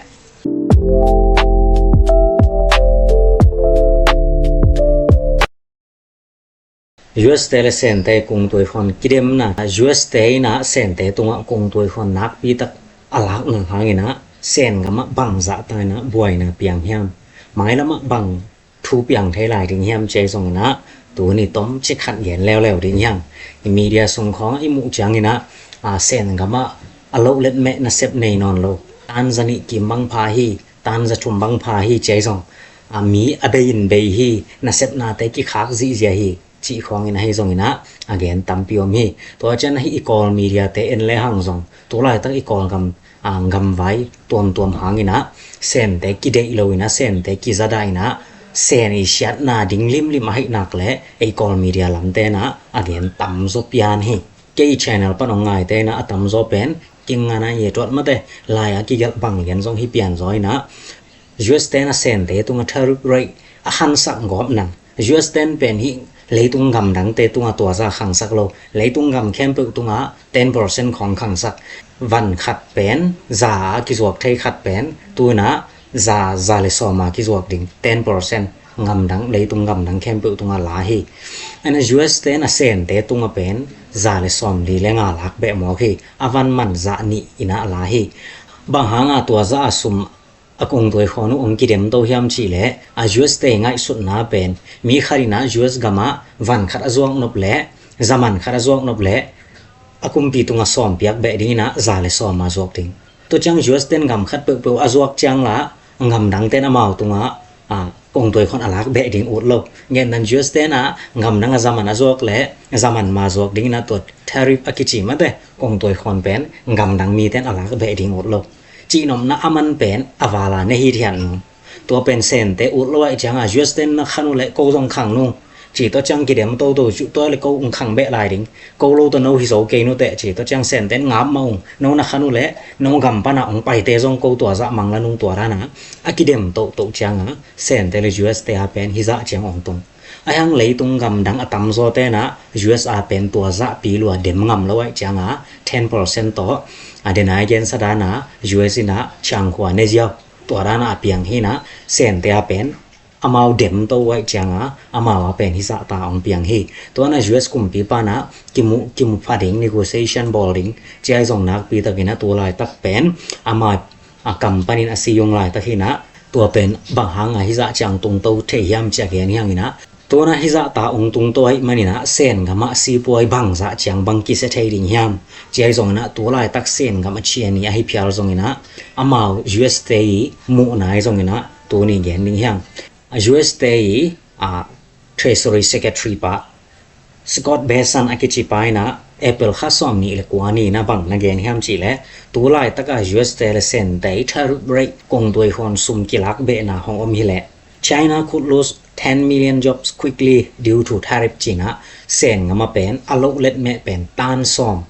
U S te le Sente kungtuai khuan kidemna, U S te ina Sente tungah kungtuai khuan nakpi tak a lakna hangina Sen gamah bangzah ta ina buaina piang hiam, mailamah bang thu piang thei lai ding hiam ci ahi zongina, tuni tom cik khat gen leuleu ding hiam. I media sung khawngah i muh ciangina, a, Sen gamah a loh letmeh nasep nei nawn lo, tan za nih kim bang pha hi, tan za thum bang pha hi ci ahi zong, a, mi a bei in bei hi, nasepnate kikhak zihzia hi cih khawngin ahi zongina, a gen tampi om hi. Tua cian ahi i Kawl media te en le hang zong, tu laitak i Kawl gam, a, gamvai tuamtuam hangina Sente kideih lo ina, Sente kizada ina, Sen i siatna ding limlim ahi nak le ei Kawl media lamtena a gen tamzaw pian hi. Kei channel pan hong ngaite ina a tamzaw pen kingana i tuat mate, lai a kigelh bang lian zong hi pian zaw ina, U S ten a Sente tunga tariff rate a hansak gawp nang. U S ten pen hi leitung gamdangte tunga tua za khangsak lo. Leitung gam khempeuh tunga ten percent khawng khangsak. Van khat pen za a kizuak thei khat pen tuna za, za le sawma kizuak ding ten percent gamdang, leitung gamdang khempeuh tunga la hi. Ana U S ten a Sente tunga pen za le sawm li le nga lak beh mawk hi. A van man za nih ina la hi. Bang hanga tua za a sum a kungtuai khuan uh hong kidemto hiam cihleh, a U S te ngaihsutna pen mi khat ina U S gamah van khat a zuak nop leh, zaman khat a zuak nop leh, a kumpi tunga sawm piak beh ding ina za le sawma zuak ding. Tua ciang U S ten gam khat peuhpeuh a zuak ciang la, gamdang ten amau tunga, a, kungtuai khuan a lak beh ding ut lo. Ngendan U S ten a gamdang a zaman a zuak leh, zaman ma zuak ding ina tua tariff a kici mate kungtuai khuan pen gamdang mi ten a lak beh ding ut lo. Cihnopna a man pen a vala ne hi thian nung. Tua pen Sente ut lo aih cianga U S ten na khan uh leh ko zong khang nung. Ci tua ciang kidem toto cu tua le ko ung khang beh lai ding. Ko lo tua no hi zo kei nuteh ci tua ciang Senten ngap mah ung. No na khan uh leh no gam pana ung paite zong ko tua zah mang la nung tua dana a kidem toto cianga Sente le U S te a pen hi zah ciang ong tung. Ahi hang leitung gamdang a tamzaw tena U S a pen tua zah pi lua dem ngam lo aih cianga ten percent tawh a dena i gensa dana U S ina ciangkhua ne ziau. Tua dana a piang hina Sente a pen amau dem to uh aih cianga amau a pen hi zahta ong piang hi. Tuana U S kumpi pana kimu, kimu pha ding, negotiation bawl ding ci ahi zong nakpi takina tu laitak pen ama a kam panin a si ung laitak hina, tua pen bang hanga hi zah ciang tungto thei hiam ci a gen hiangina, tuana hi zahta ong tungto aih manina Sen gamah sipuai bang zah ciang bang kisia thei ding hiam ci ahi zongina, tu laitak Sen gam a ciani ahi phial zongina, amau U S te i muhna ahi zongina tuni gen ding hiang. U S te i, a, Treasury Secretary pa Scott Bessent a kici pa ina April kha sawm nih le kua ni ina bang na gen hiam cihleh, tu laitaka U S te le Sente tariff rate kongtuai khuan sum kilak behna hong om hileh, China could lose ten million jobs quickly due to tariff cina Sen gama pen a loh letmeh pen tan sawm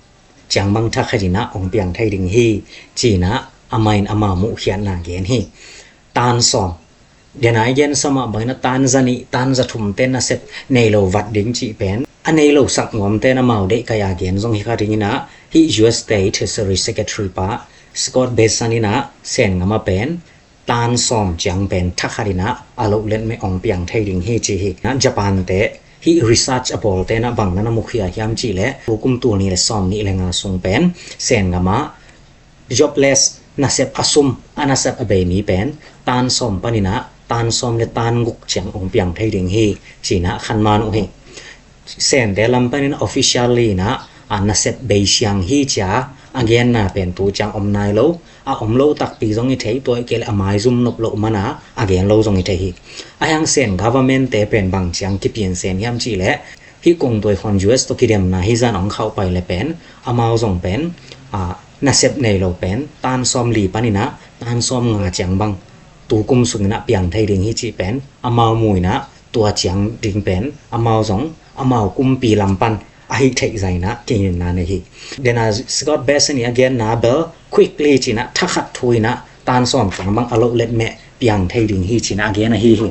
ciang bang thakhatina ong piang thei ding hi cina amah in ama muhkhiatna gen hi. Tan sawm. Dena i gen samah bangina tan za nih, tan za thum ten nasep nei lo vat ding cih pen a nei lo sak nuam ten amau deih kai a gen zong hi kha dingina, hih U S te Treasury Secretary pa Scott Bessent ina Sen gama pen tan sawm ciang pen thakhatina a loh letmeh ong piang thei ding hi ci hi. Na Japan te hih research a bawl tena bang nana mukhia hiam cihleh, tukum tul nih le sawm nih le nga sung pen Sen gama jobless nasep a sum, a nasep a bei mi pen tan sawm panina tan sawm le tan guk ciang ong piang thei ding hi cina khan man uh hi. Sente lam panina officially ina a nasep bei siang hi cia a genna pen tu ciang om nai lo, a om lo takpi zong i thei, tua i kei le a maizum nop loh mana a gen lo zong i thei hi. Ahi hang Sen government te pen bang ciang kipian Sen hiam cihleh, Hih kongtuai khawn U S tawh kidemna hih zan hong khauh pai le pen amau zong pen, a, nasep nei lo pen tan sawm li panin ah tan sawm nga ciang bang tu kum sungin ah piang thei ding hi cih pen amau mu in ah tua ciang ding pen amau zong amau kumpi lam pan ahi theih zah in ah kinginna nei hi. Dena Scott Bessent in a genna bel quickly ci in ah thakhat thu in ah tan sawm ciang bang a loh let meh piang thei ding hi ci in ah a gen ahi hi.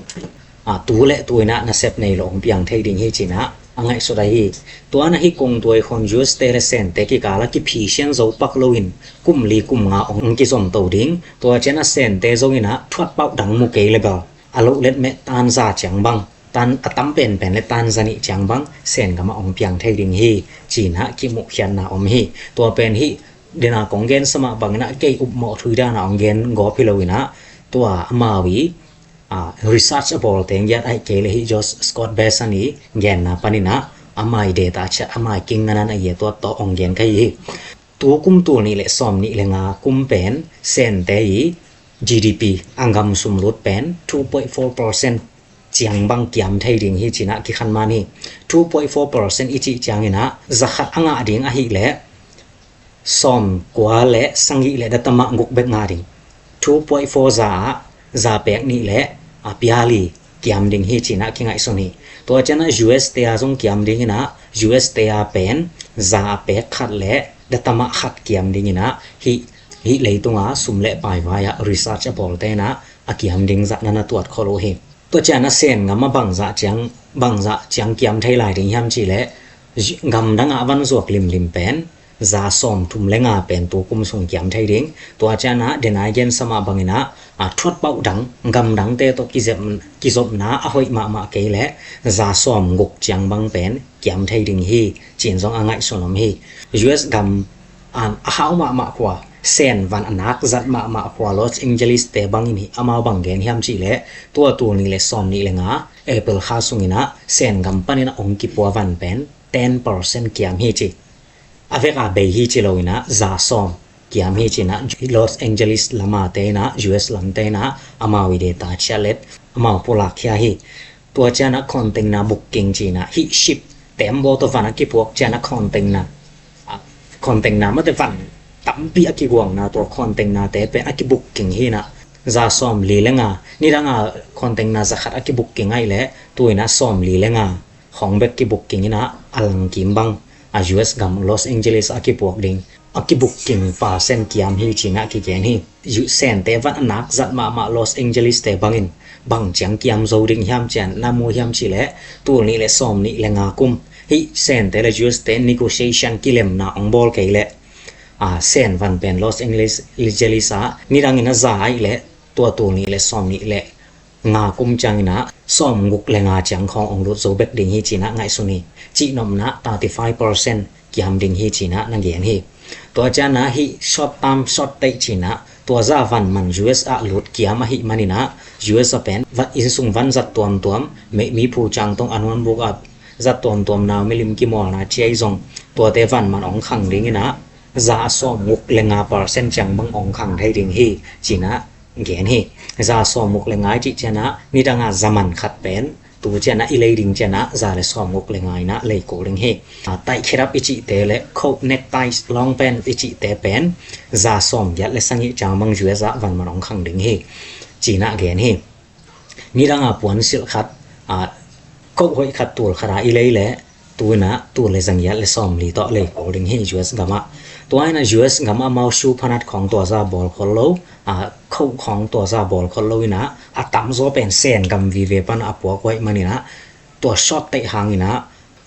A, tu le tu in ah nasep nei lo hong piang thei ding hi ci in ah a ngaihsut ahi. Tua in ah hih kongtuai khawn U S te le Sente kikal ah kiphisian zo pak loin kum li kum nga hong kizom to ding. Tua ciang ah Sente zong in ah thuat pauh dang mu kei le bel a loh let meh tan za ciang bang, tan a tam penpen le tan za nih ciang bang Sen gam ah hong piang thei ding hi ci in ah kimuhkhiatna om hi. Tua pen hih dena kong gensa mah bangin ah kei upmawh thuih dan ah hong gen gawp hi lo in ah tua amau i, a, research a bawl teng giat ahih kei le hih George Scott Bessent i genna panin ah amai data ciat amai kingnganan a i a tuat tawh hong gen ka hi hi. Tu kum tul nih le sawm nih le nga kum pen Sente i G D P a gam sum lut pen two point four percent ciang bang kiam thei ding hi ci in ah kikhan man hi. Two point four percent i cih ciangin ah za khat a ngah ding ahih leh sawm kua le sagih le datama guk bek ngah ding. Two point four za ah za pek nih le a pia li kiam ding hi ci in ah kingaihsun hi. Tua ciang ah U S te a zong kiam ding in ah U S te a pen za a pek khat le datama khat kiam ding in ah hih, hih leitung a sum le pai vai ah research a bawl te in ah a kiam ding zah na na tuat khol uh hi. Tua ciang ah Sen gam ah bangzah ciang, bangzah ciang kiam thei lai ding hiam cih leh gam dang ah van zuak limlim pen za sawm thum le nga pen tu kum sung kiam thei ding. Tua ciang ah dena i gensa mah bangin ah, a, thuat pauh dang gam dangte tawh kizep, kizopna a hoih mahmah kei leh za sawm guk ciang bang pen kiam thei ding hi ci in zong a ngaihsun om hi. U S gam, a, a hau mahmah khua, Sen van a nak zat mahmah khua Los Angeles te bangin hi amau bang gen hiam cih leh tua tul nih le sawm nih le nga April kha sungin ah Sen gam panin ah hong kipua van pen ten percent kiam hi ci. A vek a bei hi ci lo in ah za sawm kiam hi ci in ah Los Angeles lam a te in ah U S lam te in ah amau i data ciat le amau pulak khia hi. Tua ciang ah container booking ci in ah hih ship tembaw tawh van a kipuak ciang ah container, a, container mate van tampi a kiguangna tua container te pen a kibooking hi in ah za sawm li le nga, nidang a container za khat a kibooking ahih leh tu in ah sawm li le nga khong bek kibooking in ah a langkim bang a U S gam Los Angeles a kipuak ding a kibooking percent kiam hi ci in ah kigen hi. U S Sente van a nak zat mahmah Los Angeles te bangin bang ciang kiam zo ding hiam ci in ah na mu hiam cih leh tul nih le sawm nih le nga kum hih Sente le U S te negotiation kilemna hong bawl kei leh, a, Sen van pen Los Angeles, Angeles ah nidang in ah za ahih leh tua tul nih le sawm nih le nga kum ciangin ah sawm guk le nga ciang khawng hong lut zo bek ding hi ci in ah ngaihsun hi. Cihnopna thirty five percent kiam ding hi ci in ah na gen hi. Tua ciang ah hih short term short take ci in ah tua za van man U S ah lut kiam ahih manin ah U S ah pen va, innsung van zat tuamtuam, mi, mi phu ciang tawh a nuan buk ah zat tuamtuam nau milim kimawlna ciai zong tuate van man hong khang ding in ah za a sawm guk le nga percent ciang bang hong khang thei ding hi ci in ah gen hi. Za sawm guk le nga i cih ciang ah nidang a za man khat pen tu ciang ah i lei ding ciang ah za le sawm guk le nga in ah lei kul ding hi. A, taih khedap i cihte le coat, necktie, long pant i cihte pen za sawm giat le sagih ciang bang U S ah van man hong khang ding hi ci in ah gen hi. Nidang a puansilh khat, a, coat hoih khat tul khat a i lei leh tu in ah tul le za giat le sawm li tawh lei kul ding hi U S gam ah. Tua in ah U S gam ah amau shoe phanat khawng tua za bawl khol lo, a, coat khawng tua za bawl khol lo in ah a tamzaw pen Sen gam vive pan a puak uh ahih manin ah tua short take hangin ah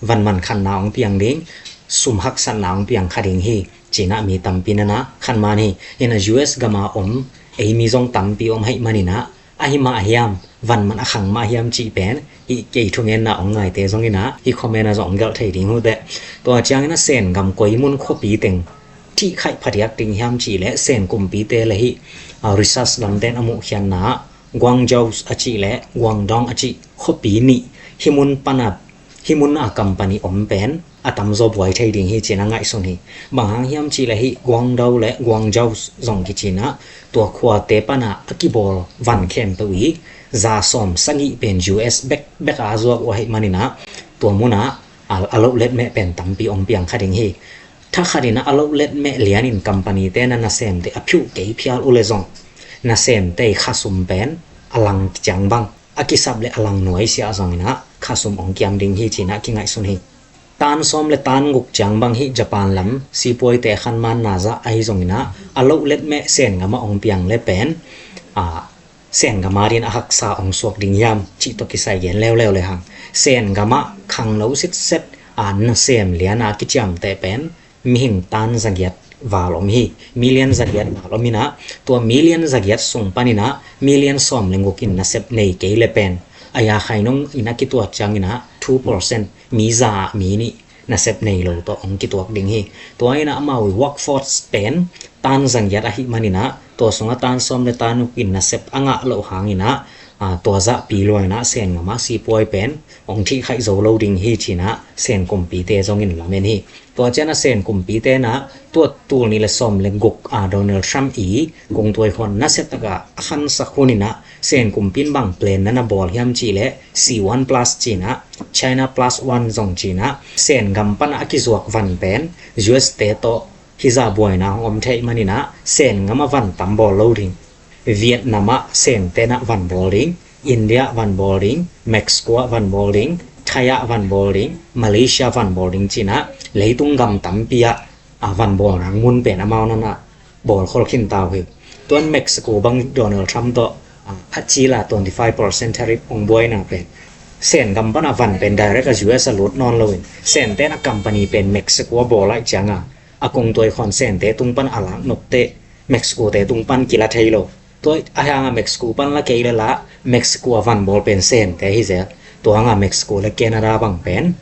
van man khanna hong piang ding, sum haksatna hong piang kha ding hi ci in ah mi tampi na na khan man hi. In ah U S gam a om ei mi zong tampi om ahih manin ah ahi mah hiam, van man a khang mah hiam cih pen hih kei thugenna hong ngaite zong in ah hih comment ah zong hong gelh thei ding uh teh. Tua ciangin ah Sen gam koi mun khuapi teng thih khaih phadiak ding hiam cih leh Sen kumpite le hih, a, research lamten a muhkhiatna ah Guangzhou a cih le Guangdong a cih khuapi nih hih mun pan a, hih mun a company om pen a tamzaw buai thei ding hi ci in ah ngaihsun hi. Bang hang hiam cih leh hih Guangdong le Guangzhou zong kici in ah tua khuate pan a a kibawl van khempeuh i za sawm sagih pen U S bek, bek a zuak uh ahih manin ah tua mun ah a, a loh letmeh pen tampi ong piang kha ding hi. Thakhat in ah a loh letmeh lianin company te na nasemte a phiuh kei phial uh le zong, nasemte i khasum pen a lang ciang bang, a kisap le a lang nuai siah zongin ah khasum ong kiam ding hi ci-in ah kingaihsun hi. Tan sawm le tan guk ciang bang hi Japan lam sipuaite khan man na zah ahi zongin ah a loh letmeh Sen gam ah ong piang le pen, a, Sen gam a dingin a haksa ong suak ding hiam cih tawh kisai gen leuleu le hang. Sen gam ah khangno sitset, a, nasem lian a kiciamteh pen mihing tan zagiat val om hi. Million zagiat val om in ah, tua million zagiat sung panin ah million sawm le guk in nasep nei kei le pen, a ya khainung in a kituat ciangin ah two percent, mi za ah mi nih nasep nei lo tawh ong kituak ding hi. Tua in ah amau i workforce pen tan zagiat ahih manin ah, tua sungah tan sawm le tan guk in nasep a ngah loh hangin ah, a, tua zahpi lua in ah Sen gam ah sipuai pen ong thih khaih zo lo ding hi ci-in ah Sen kumpite zongin lamen hi. Tua ciang a Sen kumpite in ah tua tul nih le sawm le guk a Donald Trump i kungtuai khuan nasia tak a a khansak hun in ah Sen kumpi in bang plan na na bawl hiam cih leh C one plus ci-in ah, China plus one zong ci-in ah, Sen gam pan a kizuak van pen U S te tawh hizah buaina hong om theih manin ah Sen gam ah van tam bawl lo ding. Vietnam ah Sente in ah van bawl ding, India ah van bawl ding, Mexico ah van bawl ding, Thai ah van bawl ding, Malaysia ah van bawl ding ci-in ah leitung gam tampi ah, a, van bawl nang mun pen amau na na bawl khol khin ta uh hi. Tuan Mexico bang Donald Trump tawh, a, a cil a twenty five percent tariff ong buaina pen Sen gam pan a van pen direct a U S a lut nawn lo in, Sente in a company pen Mexico ah bawl lai ciang a, a kungtuai khuan Sente tung pan a lak nop teh Mexico te tung pan kila thei lo. Tua a hang a Mexico pan la kei le la, Mexico a van bawl pen Sente hi zel. Tua hang a Mexico le Canada bang pen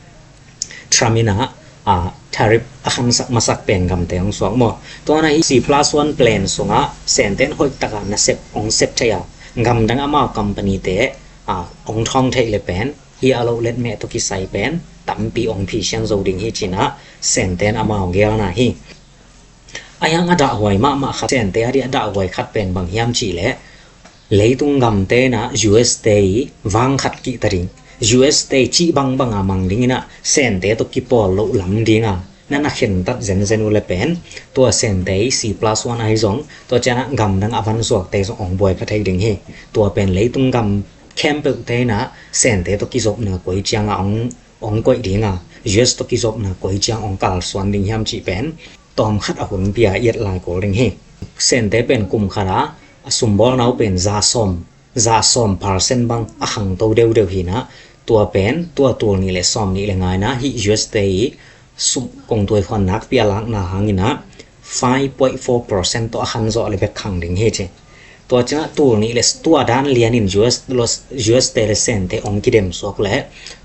Trump in ah, a, tariff a khansak masak pen gamte hong suak maw. Tua na hi C plus one plan sungah Sente in hoih tak a nasep hong sep thei a, gamdang amau company te, a, hong thawng theih le pen hi a loh letmeh tawh kisai pen tampi hong phisian zo ding hi ci-in ah Sente in amau gelna hi. A yang a dahhuai mahmah khat, Sente a dih a dahhuai khat pen bang hiam cih leh, leitung gamte in ah U S te i vang khat kih ta ding, U S te i cih bangbang a mang ding in ah Sente tawh kipawl loh lam ding a na na khentat zenzen uh le pen, tua Sente i C plus one ahi zong, tua ciang a gamdang a van zuakte zong hong buai pha thei ding hi. Tua pen leitung gam khempeuhte in ah Sente tawh kizopna koi ciang a hong, hong koih ding a, U S tawh kizopna koi ciang hong kalsuan ding hiam cih pen tawm khat a hun pia i et lai kul ding hi. Sente pen kum khat a, a sumbawlna uh pen za sawm, za sawm percent bang a khangto deuhdeuh hi in ah, tua pen tua tul nih le sawm nih le nga in ah hih U S te i sum kungtuai khuan nakpi a lakna hangin ah five point four percent tawh a khan zawh le bek khang ding hi ci. Tua ciang a tul nih le, tua dan lianin U S, U S te le Sente hong kidem suak le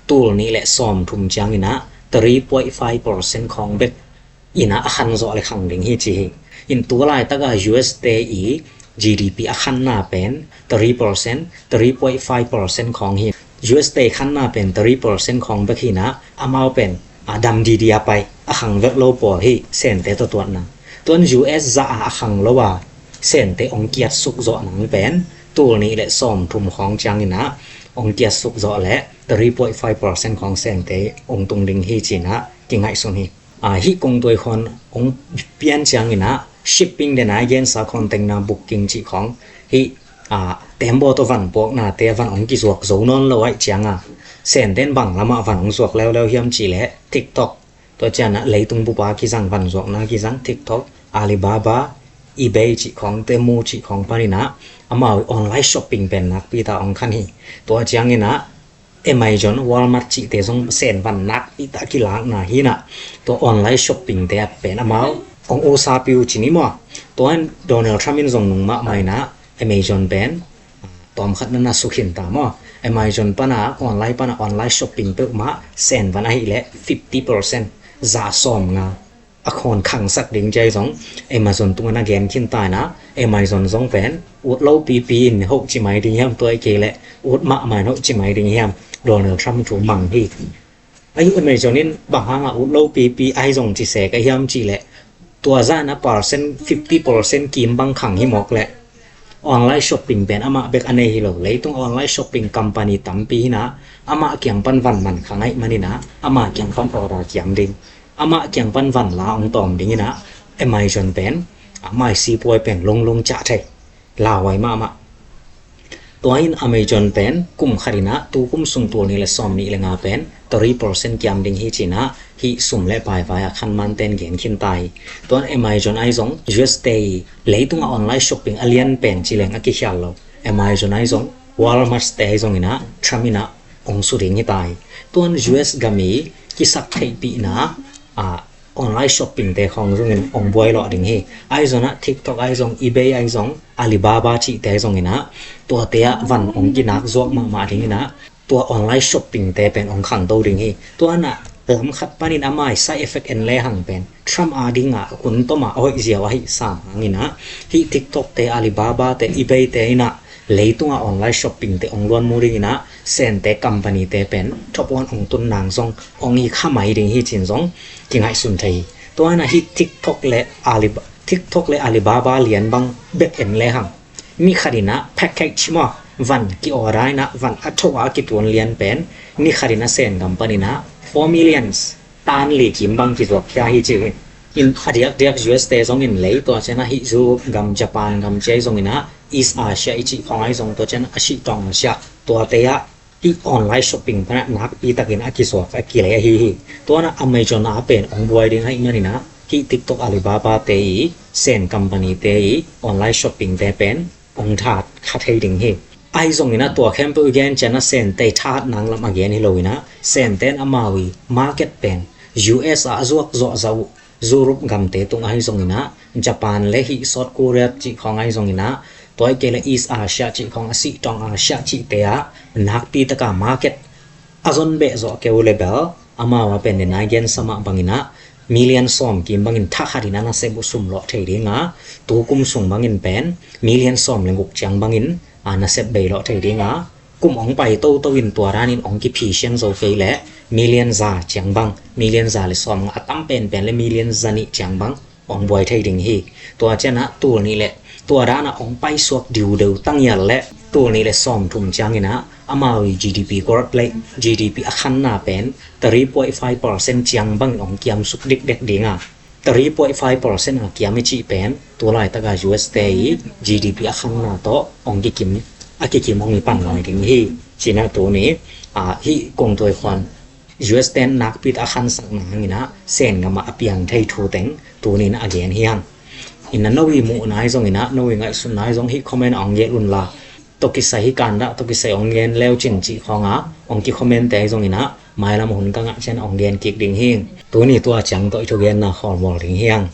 tul nih le sawm thum ciangin ah three point five percent khawng bek in ah a khan zawh le khang ding hi ci hi. In tu laitak a U S te i G D P a khanna pen three percent, three point five percent khawng hi. U S te i khanna pen three percent khawng bek hi in ah amau pen a dam didi a pai, a khang vek lo pawl hi Sente tawh tuatna. Tuan U S zah a a khang lo a Sente hong kiat suk zawh nang pen tul nih le sawm thum khawng ciangin ah hong kiat suk zawh le three point five percent khawng Sente hong tung ding hi ci-in ah kingaihsun hi. A, hih kungtuai khuan hong pian ciangin ah shipping den a i gensa container booking cih khawng hih, a, tembaw tawh van puaknate a van hong kizuak zo nawn lo ahih ciang a, Sente in bang lamah van hong zuak leuleu hiam cih leh TikTok, tua ciang a leitung bup a kizang van zuakna kizang TikTok, Alibaba, eBay cih khawng, Temu cih khawng panin ah amau online shopping pen nakpi ta hong khan hi. Tua ciangin ah Amazon, Walmart cihte zong Sen van nakpi ta kilakna hi in ah, tua online shopping te a pen amau hong usa piu ci ni maw. Tua in Donald Trump in zong nung mahmah in ah Amazon pen tawm khat na na sukhin ta maw. Amazon pan a online pan a online shopping peuhmah Sen van ahih leh fifty percent, za sawm nga a khawn khangsak ding ci a hi zong Amazon tungah na gen khin ta in ah, Amazon zong pen ut lo pipi in hoh ci mai ding hiam, tua hi kei leh ut mahmah in hoh ci mai ding hiam, Donald Trump thu mang hi. Ahi Amazon in bang hang a ut lo pipi ahi zong ci sek a hiam cih leh, tua zah in a percent fifty percent kim bang khang hi mawk leh online shopping pen amah bek a nei hi lo. Leitung online shopping company tampi hi in ah, amah kiang pan van man kha ngaih manin ah amah kiang pan order kiam ding, amah kiang pan van la hong tawm ding in ah Amazon pen, a, maisi puai pen lunglung ciah thei, lauhuai mahmah. Tua in Amazon pen kum khat in ah, tu kum sung tul nih le sawm nih le nga pen three percent kiam ding hi ci-in ah, hih sum le pai vai a khanman ten gen khin ta hi. Tua in Amazon ahi zong U S te i leitungah online shopping a lian pen ci leng a kikhial lo. Amazon ahi zong, Walmart te ahi zong in ah Trump in ah hong su ding hi ta hi. Tua in U S gam i kisaktheihpihna, a, online shopping te khawng zongin hong buai lawh ding hi. Ahi zong ah TikTok ahi zong, eBay ahi zong, Alibaba cihte ahi zongin ah, tuate ah van hong kinak zuak mahmah ding in ah, tua online shopping te pen hong khangto ding hi. Tua in ah lam khat panin a mai side effect en lehang pen Trump a dingah hun tawm a hoih ziau ahi sam hangin ah, hih TikTok te, Alibaba te, eBay te in ah leitungah online shopping te hong luan mu ding in ah, Sente company te pen thapuan hong tun nang zong hong hi kha mai ding hi ci-in zong kingaihsun thei hi. Tua in ah hih TikTok le Alib-, TikTok le Alibaba lian bang bek en lehang, ni khat in ah package maw, van ki-order in ah van a tho a kituan lian pen, ni khat in ah Sen gam panin ah four millions, tan li kim bang kizuak khia hi ci hi. In a diakdiak U S te zongin lei, tua ciang ah hih Europe gam, Japan gam ci ahi zongin ah, East Asia i cih khawng ahi zong, tua ciang ah a sih tawng Asia, tuate ah hih online shopping pan ah nakpi takin a kizuak a kilei ahi hi. Tua in ah Amazon a pen hong buai ding ahih manin ah, hih TikTok, Alibaba te i, Sen company te i online shopping te pen hong that kha thei ding hi. Ahi zongin ah tua khempeuh i gen ciang ah Sente i that nang lam a gen hi lo in ah, Sente in amau i market pen U S ah a zuak zawhzawh uh, Europe gamte tung ahi zongin ah, Japan le hih South Korea cih khawng ahi zongin ah, tua hi kei le East Asia cih khawng, a sih tawng Asia cihte ah nakpi taka market a zon beh zawh kei uh le bel, amau a pen den a i gensa mah bangin ah, million sawm kim bangin thakhat in a nasep uh sum lawh thei ding a, tu kum sung bangin pen million sawm le guk ciang bangin, a, nasep bei lawh thei ding a, kum hong pai toto in tua danin hong kiphisian zo kei leh million za ciang bang, million za le sawm nga, a tam penpen le million za nih ciang bang hong buai thei ding hi. Tua ciang ah tul nih le, tua dan ah hong paisuak diudeu tangial le tul nih le sawm thum ciangin ah amau i G D P growth rate, G D P a khanna pen three point five percent ciang bangin hong kiamsuk dikdek ding a, three point five percent a kiam i cih pen, tu laitak a U S te i G D P a khanna tawh hong kikim, a kikim hong i pan lai ding hi. Ci-in ah tuni, a, hih kong tuai khuan U S ten nakpi tak a khansakna hangin ah Sen gam ah a piang thei thu teng tuni in a gen hi hang. In ah no i muhna ahi zongin ah, no i ngaihsutna ahi zong hih comment ah hong gelh un la, tawh kisai hih kandah tawh kisai hong gen leu cin cih khawng a hong ki comment te ahi zongin ah, mailam hun ka ngah ciang hong gen kik ding hi. Tuni tua ciang tawh i thugenna khawlbawl ding hi hang.